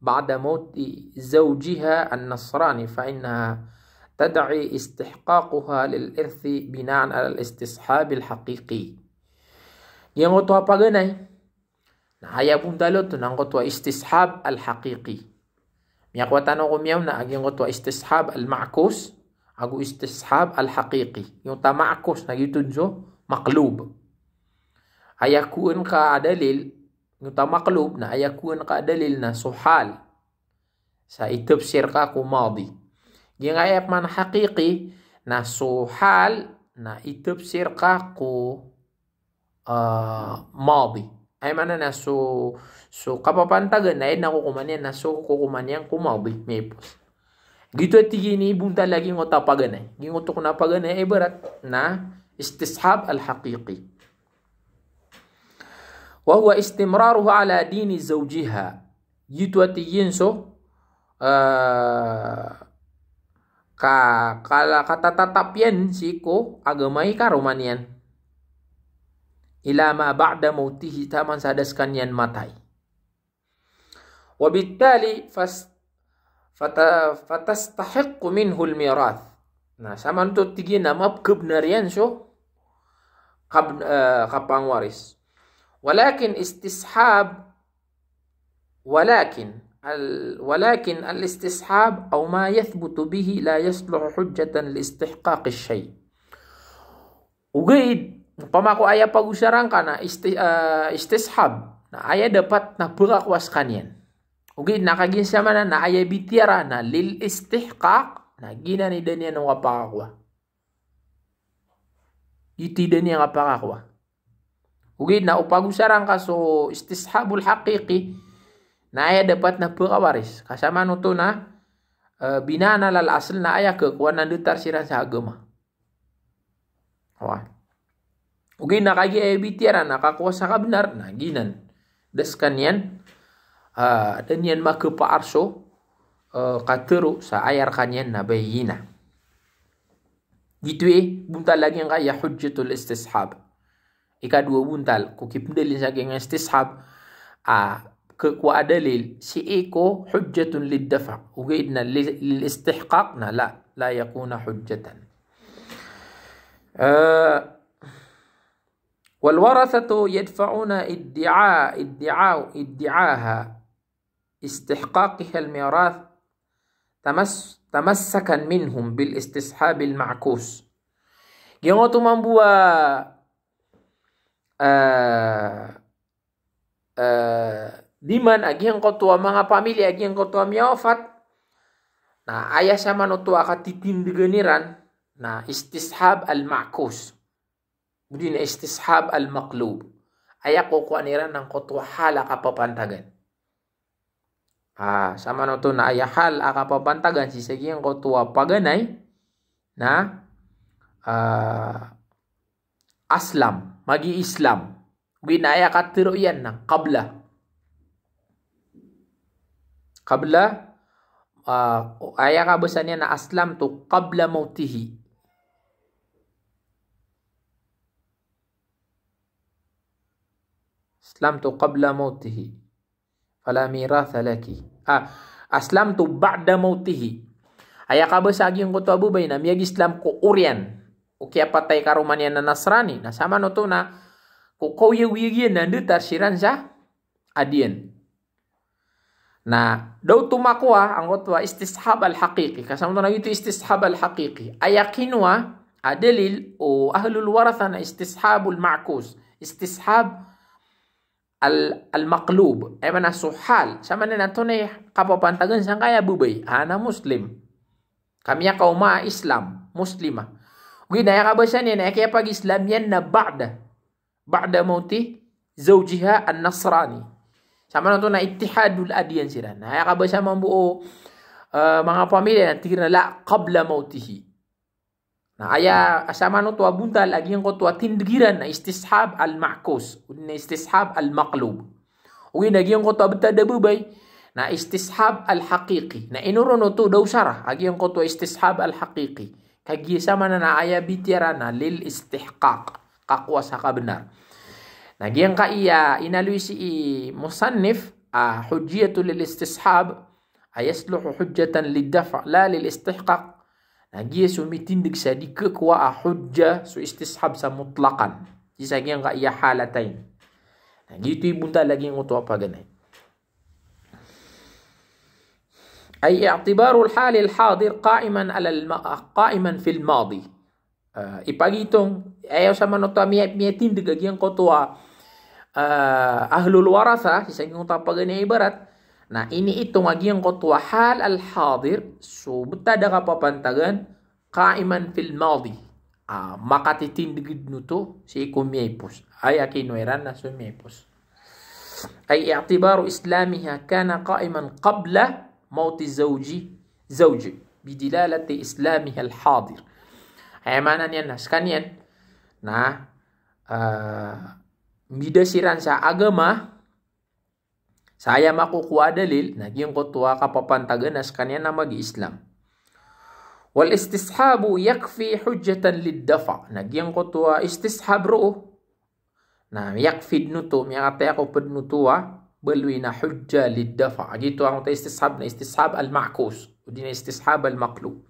ba'da mawti zawjiha an-nasrani fa innaha tad'i istihqaquha lil irthi bina'an ala al-istishab al-haqiqi. Giyangkoto a paganay na aya bontal oto na angkoto a istishab al-haqiqi. Miyakowa tano ko miyaona a giyangkoto a istishab al-ma'kus ago istishab al-haqiqi. Giyangkoto a ma'kus na giyoto dn so maqlub. Aya kowan ka a dalil, giyangkoto a maqlub na aya kowan ka a dalil na so hal. Sa itafsir ka ko madi. Giyangkaya pman haqiqi na so hal na itafsir ka ko, ah, madi. Aya maana na so, so kapapantagan na aya na kokoman iyan na so kokoman iyan ko madi, miyapos. Giyoto a tig iyan i bontal a giyangkoto a paganay. Giyangkoto kon a paganay ibarat na istishab al-haqiqi. Wa huwa istimraruha ala dini zawjiha. Giyoto a tig iyan so, eh, ka, ka, katatatap iyan sii ko agama i karoma niyan. Ila ma ba'da mawtihi, taman sa da skaniyan matay. Wa bittali fas-, fata-, fatastahiqqu minhu al-mirath. Na samanoto tig iyan na mapkabnar iyan so kab-, eh, kapangwaris. Walakin istishab, walakin al-, walakin al-istishab aw ma yathbutu bihi la yasluhu hujjatan li istihqaqi shay. Ogaid, opama ko aya pagosaran ka na isti-, eh, istishab, na aya dapat na pkakowa skaniyan. Ogaid na kagiya sa maana na aya bitiyara na lil istihqaq, na giyanan i da niyan kapakakowa. Iti da niyan kapakakowa. Ogaid na o pagosaran ka so istishabul haqiqi, na aya dapat na pkawaris. Ka samanoto na, eh, binaan alal asl na aya khakowa na datar siran sa agama. Wa. Ogaid na kagiya aya bitiyara na kakowa sa kabnar, na giyanan. Da skaniyan, ah, da niyan makhapaar so, eh, katharo sa aya rkaniyan na bayyinah. Giyoto i bontal a giyangkaya hujjatul istishab. Ikadowa bontal ko kipndalil sa giyangkaya istishab, ah, khakowa a dalil sii ko hujjatun lid dafa'. Ogaid na li-, lil istihqaq na la, la yakuna hujjatan. Eh, wal warathatu yadfa'una iddi'a, iddi'a, iddi'aha istihqaqiha al mirath tamas-, tamassakan minhum bil istishabil ma'kus. Giyangkoto mambo a, eh, eh, diman a giyangkoto a manga pamilya a giyangkoto a miyawafat. Na aya samanoto a katitindgan iran na istishab al-ma'kus. Odi na istishab al-maqlub. Aya kokowaan iran angkoto a hal a kapapantagan. Ah, samanoto na aya hal a kapapantagan sii sa giyangkoto a paganay na, ah, aslam, magi-Islam. Ogaid na aya katharo iyan na qabla. Qabla, ah, aya kabasa niyan na aslamtu qabla mawtihi. Aslamtu qabla mawtihi. Fala miratha laki. Ah, aslamtu ba'da mawtihi. Aya kabasa a giyangkoto a babay na miyag-Islam ko oriyan o kiyapatay karoma niyan a Nasrani. Na samanoto na ko kaoyagoyag iyan na datar siran sa adiyan. Na da oto makowa angkoto a istishab al-haqiqi. Ka samanoto na giyoto istishab al-haqiqi. Aya kinowa a dalil o ahlul waratha na istishabul ma'kus. Istishab al-, al-maqlub. Aya maana so hal. Sa maana na antonaa i kapapantagan sangkaya babay a na Muslim. Ka miyakaoma a Islam, Muslima. Ogaid na aya kabasa niyan, aya kiyapag-Islam iyan na ba'da. Ba'da mawti zawjiha an-Nasrani. Sa maana oto na ittihadul adyan siran. Na aya kabasa mambo o, eh, manga pamilya na tig iran na la qabla mawtihi. Na aya, sa maana oto a bontal a giyangkoto a tindg iran na istishab al-ma'kus, odi na istishab al-maqlub. Ogaid na giyangkoto a btad a babay na istishab al-haqiqi. Na ino ron oto da osara a giyangkoto a istishab al-haqiqi. Kagiya sa maana na aya bitiyara na lil istihqaq. Kakowa sa kabnar. Na giyangkaya inaloy sii i musannif, ah, hujjiyatu lil istishab, a yasluhu hujjatan lid dafa' la lil istihqaq. Na giya so mitindg sa di khakowa a hujja so istishab sa mutlaqan. Sii sa giyangkaya halatayn. Na giyoto i bontal a giyangkoto a paganay. Ay i'tibarul halil hadir qa'iman alal ma-, qa'iman fil madi. Ah, ipagitong, aya sa maana oto a miya-, miyatindg a giyangkoto a, ah, ahlul waratha, sii sa giyangkoto a paganay a ibarat, na iniitong a giyangkoto a hal al-hadir, so btad a kapapantagan, qa'iman fil madi. Ah, makatitindg dn oto sii ko miyaipos. Aya kinowa iran na so miyaipos. Ay i'tibaru islamiha kana qa'iman qabla mawti zawji, zawj, bidilalati islamiha al-hadir. Aya maana niyan na skaniyan na, ah, mbida siran sa agama, sa aya makokowa a dalil, na giyangkoto a kapapantagan na skaniyan na magi-Islam. Wal istishabu yakfi hujjatan lid dafa'. Na giyangkoto a istishab roo, na yakfi dn oto, miyakatayakop dn oto a baloy na hujja lid dafa'. Giyoto angkoto a istishab na istishab al-ma'kus, odi na istishab al-maqlub.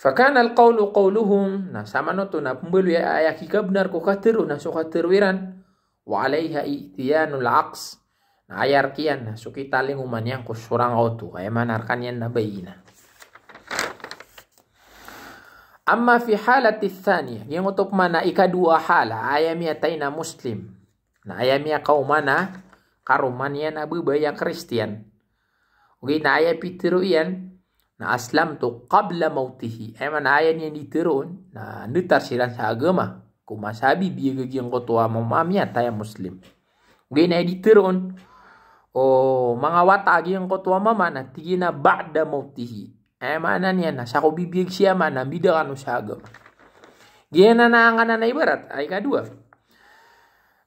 Fakana al-qawlu qawluhum, na samanoto na pmbaloy a aya kikabnar ko katharo na so katharo iran. Wa alayha i'tiyanul aks, na aya rk iyan na so kitalingoman iyan ko sorang a oto, aya maana rkaniyan na bayyinah. Amma fi halati thaniya, giyangkoto pman a ikadowa a hala, aya miyatay na Muslim, na aya miyakaoma na karoma niyan a babay a Kristiyan. Ogaid na aya pitharo iyan na aslamtu qabla mawtihi. Aya maana aya niyan di tharoon na ndatar siran sa agama ko masa a bibiyag a giyangkoto a mama a miyatay a Muslim. Ogaid na aya di tharoon o manga wata a giyangkoto a mama na tig iyan a ba'da mawtihi. Aya maana niyan na sa ko bibiyag si ama na mbida kano sa agama. Giyanan a anganan a ibarat a ikadowa.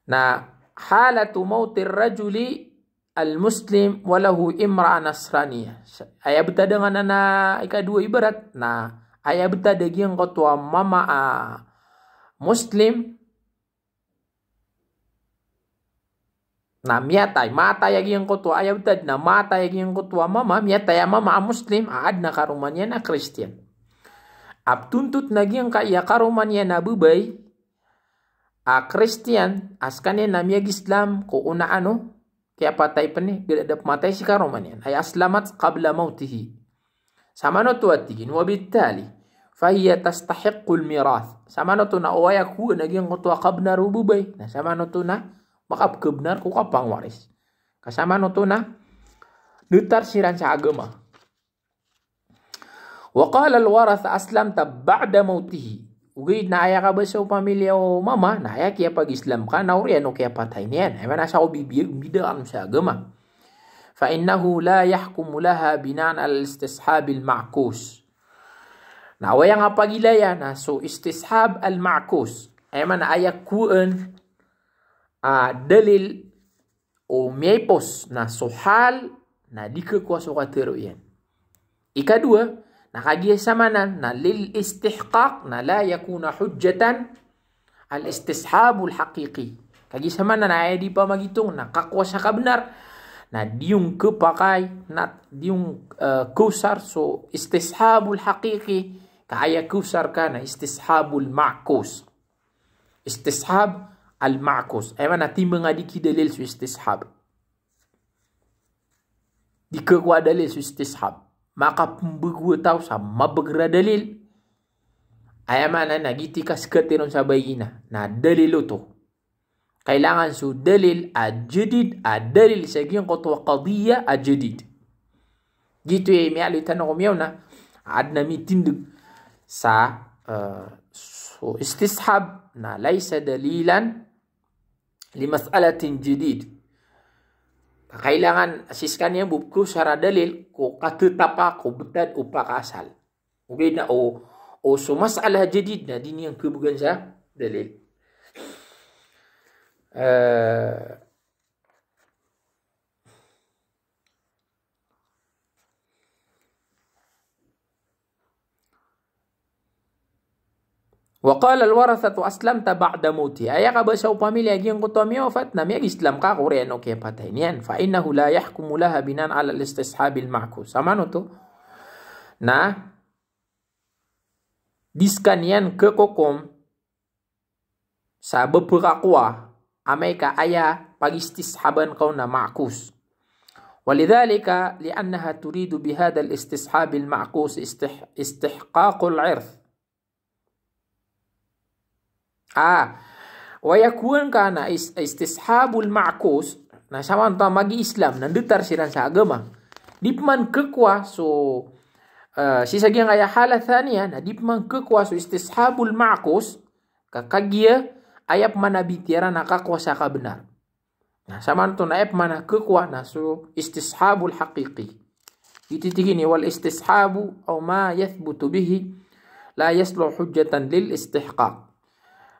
Na halatu mawtir rajuli al-muslim wa lahu imra'a nasraniyah. Sa-, aya btad a nganan a ikadowa ibarat na aya btad a giyangkoto a mama a Muslim na miyatay, matay a giyangkoto a, aya btad na matay a giyangkoto a mama, miyatay a mama a Muslim a adn a karoma niyan a Kristiyan. A ptontot na giyangkaya karoma niyan a babay a Kristiyan a skaniyan na miyag-Islam ko ona a ano, kiyapatay pn iyan, gda da pmatay si karoma niyan. Ay aslamat qabla mawtihi. Samanoto a tig iyan, wa bittali, fahiya tastahiqqul mirath. Samanoto na o aya kowaan a giyangkoto a kabnar o babay na samanoto na makapkabnar ko kapangwaris. Ka samanoto na ndatar siran sa agama. Wa qala al-waratha aslamta ba'da mawtihi. Ogaid na aya kabasa o pamilya o mama na aya kiyapag-Islam ka na oriyan o kiyapatay niyan. Aya maana sa o bibi-, mbida kano sa agama. Fa innahu la yahkumu laha bina'an ala al-istishabil ma'kus. Na aya nga pagilaya na so istishab al-ma'kus. Aya maana aya kowaan a dalil o miyaipos na so hal na di khakowa so katharo iyan. Ikadowa, na kagiya samanan na lil istihqaq na la yakuna hujjatan al istishabul haqiqi. Kagiya samanan na aya di pamagitong na kakowa sa kabnar na di on khapakay na di on, eh, khosar so istishabul haqiqi, ka aya khosar ka na istishabul ma'kus. Istishab al-ma'kus. Aya maana timbang a di kidalil so istishab. Di khakowa a dalil so istishab. Makapmbgo a taw sa mabagr a dalil. Aya maana na giyoto i kaskati ron sa bayyinah. Na dalil oto. Kailangan so dalil a jadid, a dalil sa giyangkoto a qadiyah a jadid. Giyoto i miyaaloy tano ko miyaona, adn a mitindg sa, eh, so istishab na laysa dalilan li mas'alatin jadid. Kailangan sii skaniyan bo khosar a dalil ko kathatapa ko btad o pakaasal. Ogaid na o, o so masalah jadid na di niyan khabgan sa dalil. Eh, Wa qala al-warathatu aslamta ba'da mawtihi. Aya kabasa o pamilya a giyangkoto a miyawafat na miyag-Islam ka ko oriyan o kiyapatay niyan. Fa innahu la yahkumu laha bina'an ala al-istishabil ma'kus. Samanoto na di skaniyan khakokom sa bapakakowa amay ka aya pagistishaban ka on na ma'kus. Walidhalika, li'annaha turidu bihadha al-istishabil ma'kus istih-, istihqaqul irth. Ah, aya kowaan ka na is-, istishabul ma'kus, na samanoto a magi-Islam, na ndatar siran sa agama. Di pman khakowa so, eh, sii sa giyangkaya hala thaniya, na di pman khakowa so istishabul ma'kus, ka kagiya aya pman a bitiyaran na kakowa sa kabnar. Na samanoto na aya pman a khakowa na so istishabul haqiqi. Giyoto i tig iyan i wal istishabu aw ma yathbutu bihi la yasluhu hujjatan lil istihqaq.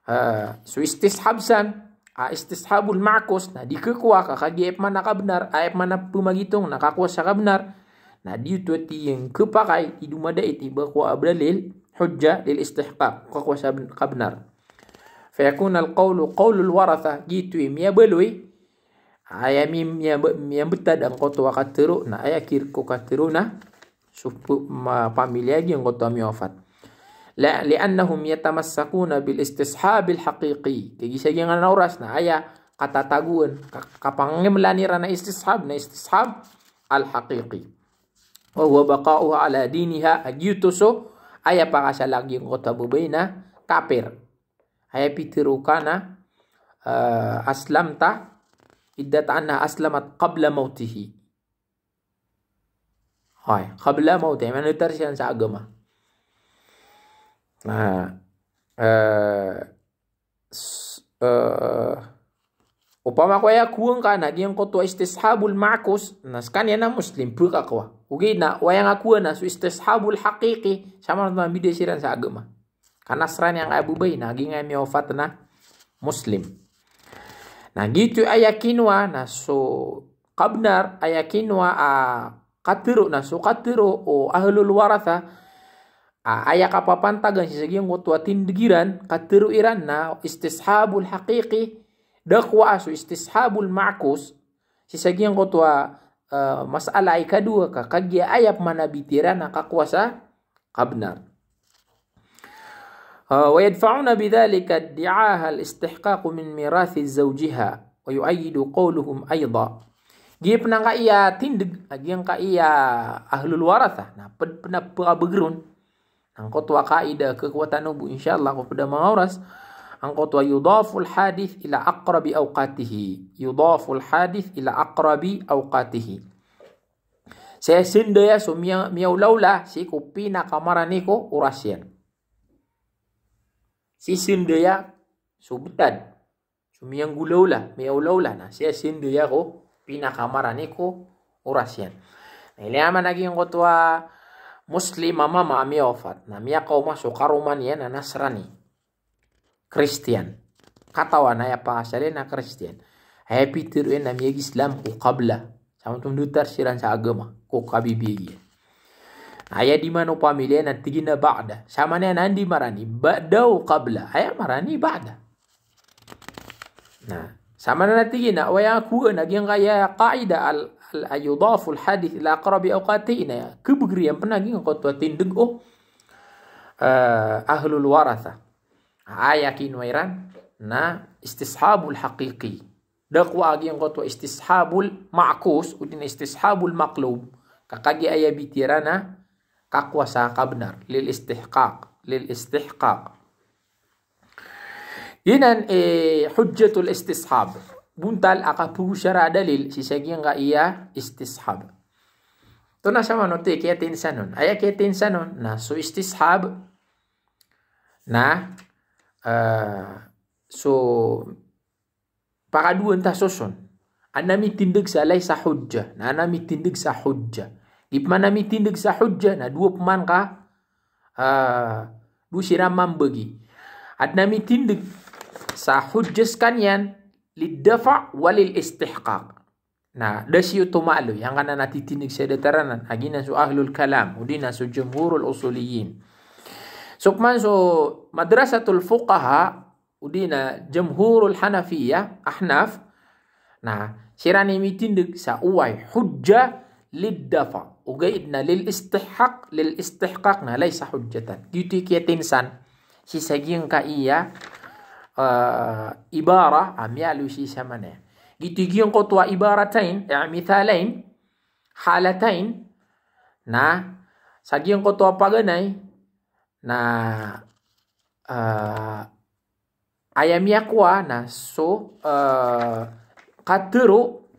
Ah, so istishab san, ah, istishabul ma'kus, na di khakowa ka kagiya aya pman a kabnar, aya pman a pmagitong na kakowa sa kabnar. Na di oto a tig iyan khapakay, di domadait i ba kowa a dalil, hujja lil istihqaq, kakowa sa ben-, kabnar. Fayakun al-qawlu qawlul waratha, giyoto i miyabaloy, aya mi-, miyab-, miyambtad angkoto a katharo, na aya kirk o katharo na so p-, ma-, pamilya a giyangkoto a miyawafat. La, li'annahum yatamassakuna bil istishabil haqiqi. Kagiya sa giyangkanan a oras na aya katatagoan, ka-, kapangimlan iran a istishab, na istishab al-haqiqi. Wa huwa baqa'uha ala diniha, a giyoto so aya pakasalak giyangkoto a babay na kapir. Aya pitharo ka na, eh, aslamta, iddat annaha aslamat qabla mawtihi. Hay, qabla mawtihi, maana datar siran sa agama. Na, eh, s-, eh, opama ko aya kowa ngka na giyangkoto a istishabul ma'kus, na skaniyan na Muslim, baka kowa. Ogaid na, o aya ngka kowa na so istishabul haqiqi, sa maana oto na mbida siran sa agama. Ka Nasrani angkaya a babay na giyangkaya miyawafat na Muslim. Na giyoto i aya kinowa na so kabnar, aya kinowa a katharo na so katharo o ahlul waratha, a, aya kapapantagan sii sa giyangkoto a tindeg iran, katharo iran na istishabul haqiqi, da kowa a so istishabul ma'kus, sii sa giyangkoto a, eh, masala a ikadowa ka, kagiya aya pman a bitiyaran na kakowa sa kabnar. Ah, wa yadfa'una bidhalika iddi'aha al-istihqaq min mirathi zawjiha, wa yu'ayyidu qawluhum ayda. Giya pn angkaya tindeg, a giyangkaya ahlul waratha, na pd pn a pkabagr on. Angkoto a qaida a khakowa tano bo, insha Allah, ko pd a manga oras. Angkoto a yudaful hadith ila aqrabi awqatihi. Yudaful hadith ila aqrabi awqatihi. Sii sndaya so miya-, miyaolaola sii ko pinakamarani ko oras iyan. Sii sndaya so btad. So miyanggolaola, miyaolaola na sii sndaya ko pinakamarani ko oras iyan. Na ilay a mama a giyangkoto a Muslim a mama a miyawafat. Na miyakaoma so karoma niyan na Nasrani. Kristiyan. Katawan a aya pakaasal iyan na Kristiyan. Aya pitharo iyan na miyag-Islam ko qabla. Sa maana oto na datar siran sa agama ko kabibiyag iyan. Aya di man o pamilya na tig iyan a ba'da. Sa maana niyan na anda i marani, ba'da o qabla. Aya marani ba'da. Na, sa maana niyan na tig iyan a, o aya kowa na giyangkaya qaida al, al, a yudaful hadith ila aqrabi awqatihi na aya kabagr iyan pn a giyangkoto a tindeg o, eh, ahlul waratha. Aya kinowa iran na istishabul haqiqi. Da kowa a giyangkoto a istishabul ma'kus, odi na istishabul maqlub. Ka kagiya aya bitiyaran na kakowa sa kabnar. Lil istihqaq. Lil istihqaq. Giyanan, eh, hujjatul istishab. Bontal a kapagosara a dalil sii sa giyangkaya istishab. Oto na sa maana oto i kiyatinsan on. Aya kiyatinsan on, na so istishab, na, eh, so pakadowa ta soson. Adn a mitindeg sa laysa hujjah. Na adn a mitindeg sa hujjah. Di pman a mitindeg sa hujjah, na dowa pman ka, ah, dowa siran mambagi. Adn a mitindeg sa hujjah skaniyan, lid dafa' wa lil istihqaq. Na da sii oto maaloy angkanan a titindeg sa datar anan, a giyanan so ahlul kalam, odi na so jumhurul usuliyin. So pman so madrasatul fuqaha, odi na jumhurul hanafiya, ahnaf, na siran i mitindeg sa oway, hujjah lid dafa'. Ogaid na lil istihaq, lil istihqaq na laysa hujjatan. Giyoto i kiyatinsan sii sa giyangkaya, eh, ibara a miyaaloy sii sa maana iyan. Giyoto i giyangkoto a ibaratayn, eh, mithalayn, halatayn, na sa giyangkoto a paganay, na, eh, aya miyakowa na so, eh, katharo,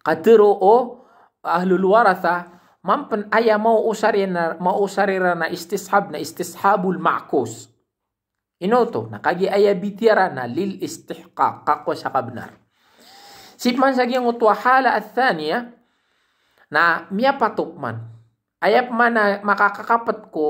katharo o ahlul waratha, mambo pn aya maosar iran, maosar iran a istishab na istishabul ma'kus. Ino oto, na kagiya aya bitiyaran na lil istihqaq, kakowa sa kabnar. Sii pman sa giyangkoto a hala athaniya, na miyapatot pman. Aya pman a makakakapt ko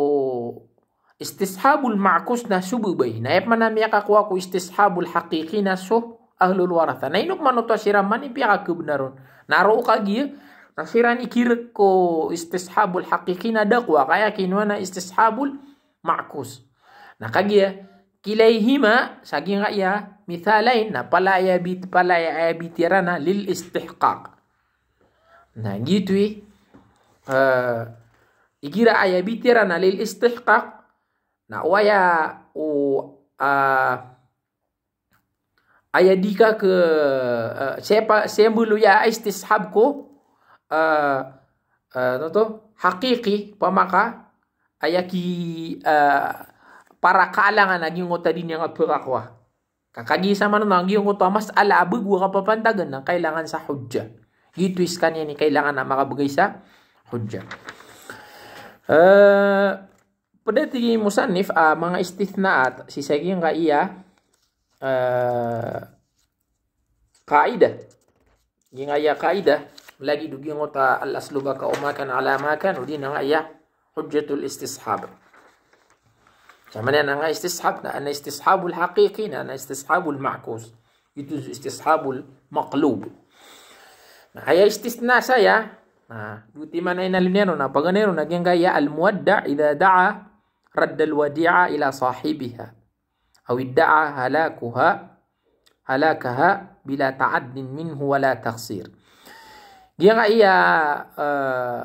istishabul ma'kus na so babay. Na aya pman a miyakakowa ko istishabul haqiqi na so ahlul waratha. Na ino pman oto a siran man i piyakakabnar on. Na roo kagiya, na siran i kirk ko istishabul haqiqi na da kowa, ka aya kinowa na istishabul ma'kus. Na kagiya, kilayhima, sa giyangkaya mithalayn, na palaya bit-, palaya aya bitiyaran na lil istihqaq. Na giyoto i, eh, igira aya bitiyaran na lil istihqaq, Na o aya, o, ah, aya di ka ke, ah, sii pa, sii mbaloy a istishab ko, ah, ah, ano to? Haqiqi, pamaka, aya ki, ah, para kaalangan a giyangkoto a di niyan kapakakowa. Ka kagiya sa manono a giyangkoto a masala a bago a kapapantagan na kailangan sa hujjah. Giyoto i sekaniyan i kailangan a makabegay sa hujjah. Eh, ped a tig i musannif a manga istithnaat sii sa giyangkaya, eh, qaidah. Giyangkaya qaidah, lagid o giyangkoto a al-aslu baqa'u ma kan ala ma kan, odi na angkaya hujjatul istishab. Sa maana niyan a istishab, na ana istishabul haqiqi, na ana istishabul ma'kus. Ito so istishabul maqlub. Na aya istithna saya, na, di timan a inaloy niyan on, na paganay ron a giyangkaya al-muwadda' idha da'a raddal wadi'a ila sahibiha. Aw idda'a halakuha, halakaha bila ta'addin minhu wala taqsir. Giyangkaya, eh,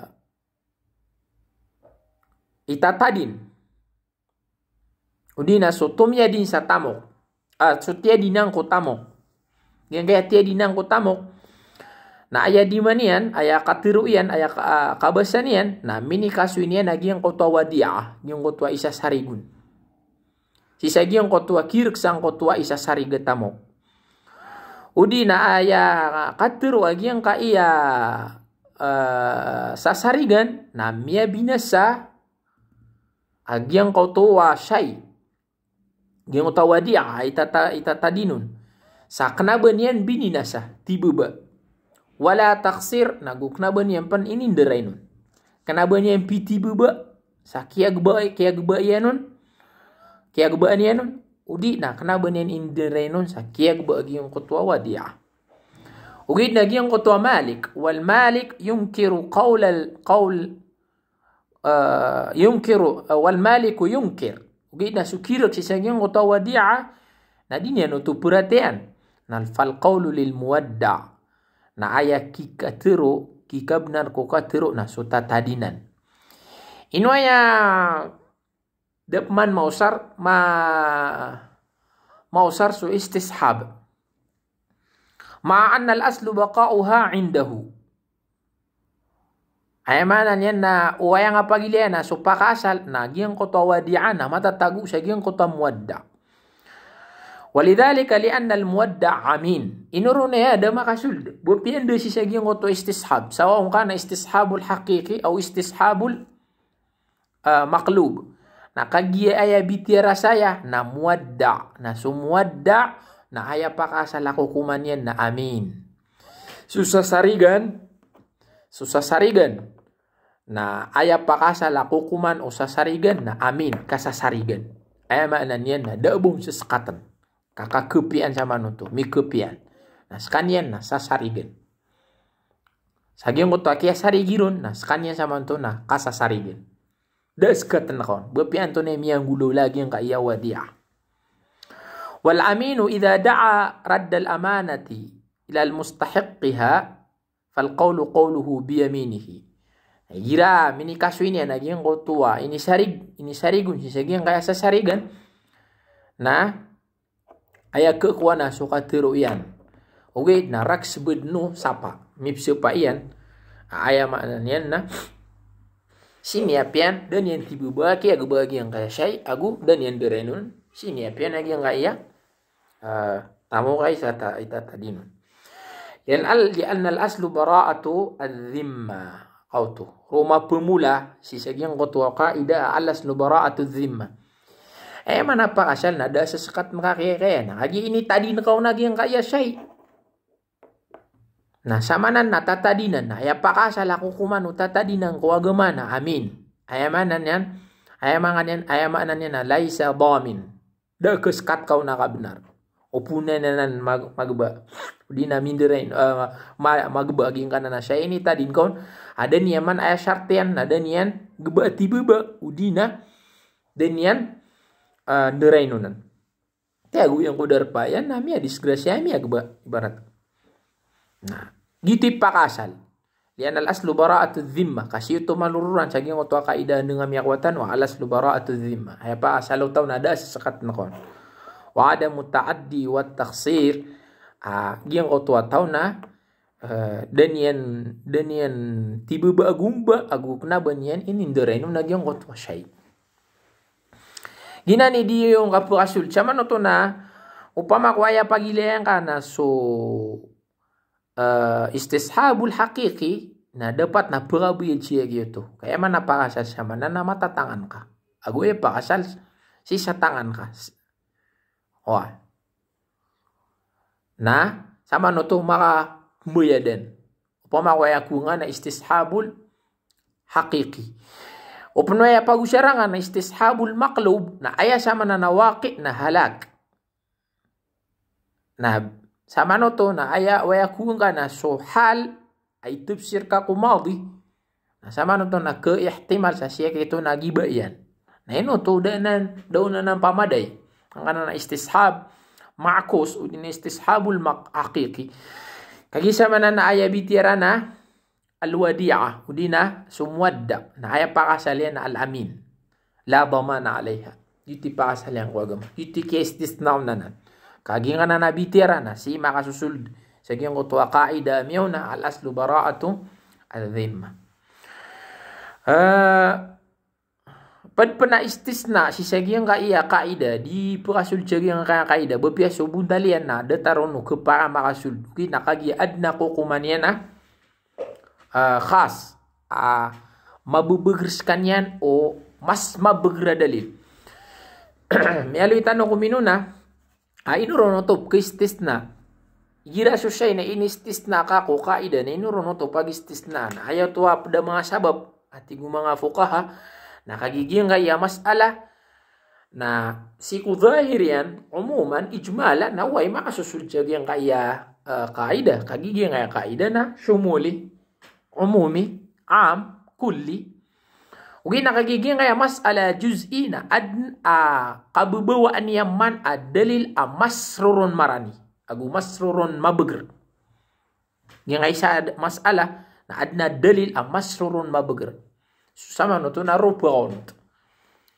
itatadin. Odi na so tomiyadin sa tamok. Ah, so tiyadinan ko tamok. Giyangkaya tiyadinan ko tamok. Na aya dima niyan, aya katero iyan, aya ka-, ah, kabasa niyan, na minikasoy niyan a giyangkoto a wadi'ah, giyangkoto a isasarigon. Sii sa giyangkoto a kirek sangkoto a isasarig a tamok. Odi na aya katero a giyangkaya, eh, sasarigan, na miyabinasa a giyangkoto a shay'. Giyangkoto a wadi'ah, itata-, itatadin on. Sa kena ba niyan bininasa, tibaba. Wala taqsir, na go kena ba niyan pen ininderay on. Kena ba niyan pitibaba, sa kiyagba, kiyagba iyan on. Kiyagba iyan on. Odi na kena ba niyan inderay on, sa kiyagba giyangkoto a wadi'ah. Ogaid na giyangkoto a Malik, wal Malik yunkiru qawlal, qawl, eh, yunkiru, eh, wal Maliku yunkir. Ogaid na so kirek sii sa giyangkoto a wadi'ah, na di niyan oto peratiyayaan. Na fal qawlu lil muwadda'. Na aya kikatero, kikabenar ko katero, na so tatadinan. Ino aya da peman maosar, ma-, maosar so istishab. Ma'a anna al-aslu baqa'uha indahu. Aya maana niyan na o aya nga pagilaya na so pakaasal na giyangkoto a wadi'ah na matatago sa giyangkoto a muwadda'. Walidhalika li anna al-muwadda' amin. Ino ron aya da makasold. Bo piyan da sii sa giyangkoto a istishab. Sawa on ka na istishabul haqiqi aw istishabul, eh, maqlub. Na kagiya aya bitiyara saya na muwadda'. Na so muwadda' na aya pakaasal a kokoman iyan na amin. So sasarigan, so sasarigan. Na aya pakaasal a kokoman o sasarigan na amin, kasasarigan. Aya maana niyan na da a ba on seskatan. Ka kakepiyaan sa manoto, mikepiyaan. Na sekaniyan na sasarigan. Sa giyangkoto a kiyasarigi ron, na sekaniyan sa manoto na kasasarigan. Da a sekaten ka on. Ba piyan to na miyanggolaola giyangkaya wadi'ah. Wal aminu idha da'a raddal amanati ila al-mustahiqqiha fal qawlu qawluhu biyaminihi. Igira minikasoy niyan a giyangkoto a inisarig, inisarig on sii sa giyangkaya sasarigan. Na aya kekowa na so katero iyan. Ogaid na rakhs bed no sapa. Mipsapa iyan. Aya maana niyan na sii niyan piyan, da niyan tibaba, kiyagba giyangkaya shay', ago da niyan deray on. Sii niyan piyan a giyangkaya, eh, tamok a isa ta-, itatadin on. Yan al-, li anna al-aslu bara'atu adh-dhimma. Kaoto. Roo mapemola sii sa giyangkoto a qaidah a al-aslu bara'atu adh-dhimma. Aya maana pakaasal na da a sesekat makakiyakaya na kagiya initadin ka on a giyangkaya shay'. Na sa maana na tatadinan na aya pakaasal a kokoman o tatadinan ko agama na amin. Aya maana niyan, aya maana niyan, aya maana niyan na laysa dhamin. Da a kesekat ka on a kabenar. O pona niyan anan mag-, magba. Odi na minderay, eh, ma-, magba a giyangkanan a shay' a initadin ka on. A da niyan man aya shart iyan, na da niyan gba a tibaba. Odi na da niyan, eh, deray on anan. Tiyago iyan ko darpa iyan, na miyadisgrasya, miyagba, ibarat. Na giyoto i pakaasal. Li'anna al-aslu bara'atu dhimma. Ka sii oto maroroan sa giyangkoto a kaida a anda nga miyakowa tano a al-aslu bara'atu dhimma. Aya paasal o taw na da a sasakatn kon. Wa adamu ta'addi wa takhsir. Ah, giyangkoto a taw na, eh, da niyan, da niyan tibaba a gomba, ago kna ba niyan inindaray on a giyangkoto a shay'. Giyanan i di iyo ngka pkasold. Samanoto na, opama ko aya pagilayan ka na so eh, istishabul haqiqi, na dapat na pkabayad sii a giyoto. Ka aya maana pakasal sa maana na matatangan ka. Ago aya pakasal sii sa tangan ka. Wa. Na, samanoto makambayadan. Opama ko aya ko nga na istishabul haqiqi. Opama aya pagosara nga na istishabul maqlub, na aya sa maana na waqi' na halak. Na samanoto na aya, aya ko nga na so hal, ay tafsir ka ko madi. Na samanoto na khaihtimal sa sii a giyoto na giba iyan. Na ino oto da nan, da on anan pamaday. Angkanan a istishab ma'kus, odi na istishabul maq-, haqiqi. Kagiya sa maana na aya bitiyara na al-wadi'ah, odi na so muwadda'. Na aya pakasal iyan na al-amin. La damana alayha. Giyoto i pakasal iyan ko agama. Giyoto i kiyaistisna on anan. Kagiya nga na bitiyara na sii makasosold sa giyangkoto a kaida a miyaona, al-aslu bara'atu adh-dhimma. Eh, pd pn a istisna sii sa giyangkaya kaida, di pkasold sa giyangkaya kaida, ba piya so bontal iyan na datar on o khapakay a makasold. Ogaid na kagiya adn a kokoman iyan a ah, khas, ah, mababagr skaniyan o mas mabagr a dalil. Miyaaloy tano ko minona, ah, ino ron oto pkhaistisna. Igira so shay' na inistisna ka ko kaida na ino ron oto pagistisna. Na aya oto a pd a manga sabap, a tig o manga fuqaha, na kagiya giyangkaya mas'ala, na sii ko zahir iyan, umuman, ijmalan, na oway makasosold sa giyangkaya, eh, kaida, kagiya giyangkaya kaida na shumuli, umumi, am, kulli. Ogaid na kagiya giyangkaya mas'ala juz'i na adn a kababawaan iyan man a dalil a mas roo ron marani, ago mas roo ron mabagr. Giyangkaya isa a d-, mas'ala, na adn a dalil a mas roo ron mabagr. So samanoto na roo pkaonot.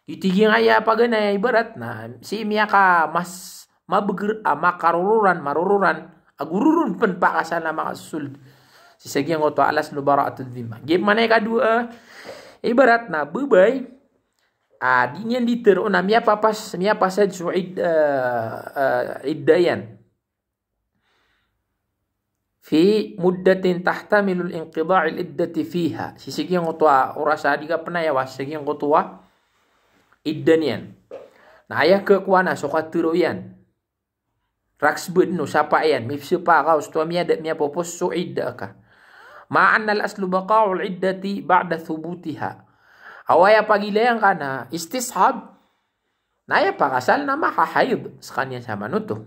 Giyoto i giyangkaya paganay a ibarat na sii miyaka mas mabagr a makarororan, marororan, ago roo ron pn pakasal na makasosold sii sa giyangkoto a al-aslu bara'atu dhimma. Giya maana i kadowa, ibarat na babay, ah, di niyan di tharoon a miyapapas, miyapasad so id-, eh, eh, idda iyan. Fi muddatin tahtamilul inqida'il iddati fiha. Sii sa giyangkoto a oras a di ka pnayawa sii sa giyangkoto a idda niyan. Na aya khakowa na so katharo iyan. Rakhs bd o sapa iyan, mipsapa ka osto a miyada, miyapopos so idda ka. Ma'a annal aslu baqa'ul iddati ba'da thubutiha. Oway a pagilayan ka na istishab, na aya pakasal na mahahaid skaniyan samanoto.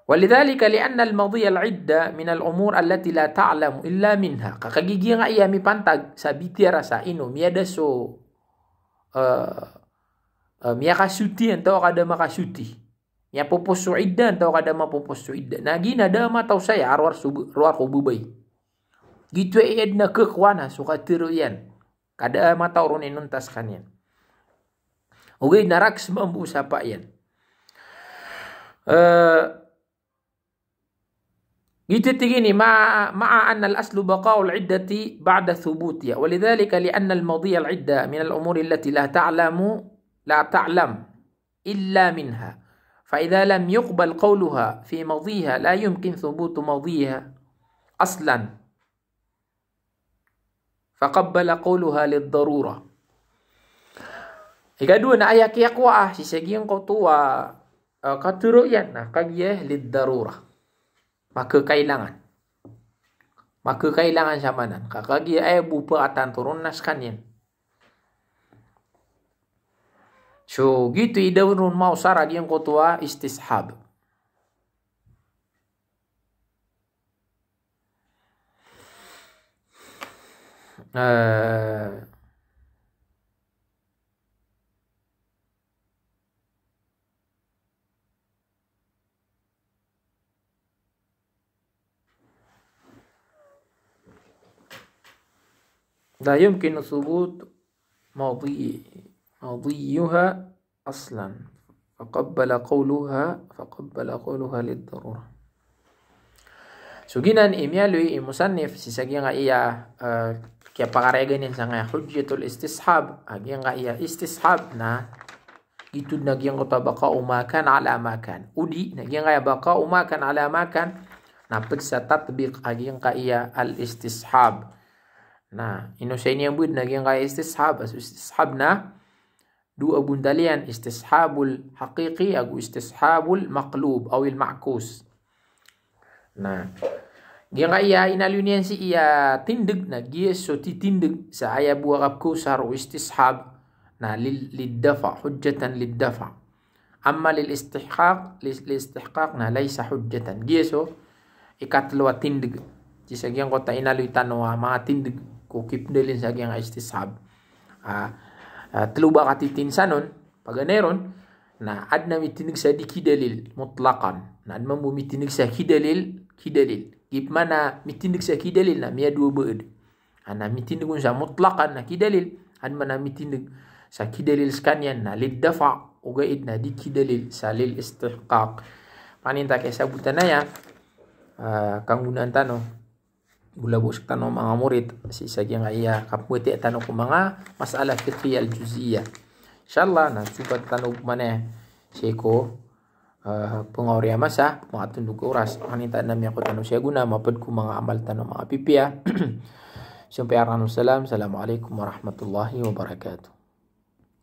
Walidhalika li'anna al-madiyal idda min al-umur allati la ta'lamu illa minha. Ka kagiya giyangkaya mipantag sa bitiyara sa ino miyada so, eh, eh, miyakasoti antaa ka da makasoti. Miyapopos so idda antaa ka da mapopos so idda. Na giya na da a mataw saya a rowar so b-, rowar ko babay. Giyoto i adn a khakowa na so katharo iyan. Ka da a mataw ron inonta skaniyan. Ogaid na rakhs mambo o sapa iyan. Eh, giyoto i tig iyan i ma-, ma'a anna al-aslu baqa'ul iddati ba'da thubutiha. Walidhalika li'anna al-madiyal idda min al-umuri allati la ta'lamu, la ta'lam illa minha. Fa idha lam yuqbal qawluha fi madiha la yumkin thubutu madiha aslan. Faqabbala qawlaha lid-darura. Ikadowa na aya kiyakowa a sii sa giyangkoto a, eh, katharo iyan na kagiya lid-darura. Makakailangan. Makakailangan sa manan. Ka kagiya aya bo pakatanto ron na skaniyan. So, giyoto i da ron maosar a giyangkoto a istishab. Eh, لا يمكن ثبوت ماضي، ماضيها أصلا، فقبل قولها، فقبل قولها للضرورة. So giyanan i miyaaloy i musannif sii sa giyangkaya, eh, kiyapakaraya ganiyan sangkaya hujjatul istishab, a giyangkaya istishab na giyoto na giyangkoto a baqa'u ma kan ala ma kan. Odi na giyangkaya baqa'u ma kan ala ma kan na pd sa tatbiq a giyangkaya al-istishab. Na ino sa iniyambowad na giyangkaya istishab, a so istishab na dowa bontal iyan, istishabul haqiqi ago istishabul maqlub awil ma'kus. Na giyangkaya inaloy niyan sii a tindg na giya so titindg sa aya bo a kapkosar o istishab na lil, lid-dafa', hujjatan lid-dafa'. Amma lil istihqaq, lil, lil istihqaq na laysa hujjatan. Giya so ikatlo a tindg. Sii sa giyangkoto a inaloy tano a manga tindg ko kipndalil sa giyangkaya istishab. Ah, ah, tlo ba katitinsanon, paganay ron, na adn a mitindg sa di kidalil, mutlaqan. Na adn mambo mitindg sa kidalil, kidalil. Giya pman a mitindg sa kidalil na miyadowa baad. Adn a mitindg on sa mutlaqan na kidalil, adn man a mitindg sa kidalil skaniyan na lid-dafa', ogaid na di kidalil sa lil istihqaq. Paninta kiyasabotan aya, ah, kanggonaan tano, bo labo sktano manga morit, sii sa giyangkaya kapmbatiya tano ko manga mas'ala fiqhiyah al-juz'iyyah. Insha Allah, na sompat tano pman sii ko, eh, pngaori a masa, pngatondog a oras, paninta na miyakowa tano sii a gona, mapd ko manga amal tano manga pipiya. Sampay a rano salam, Assalamu alaikum warahmatullahi wabarakatuh.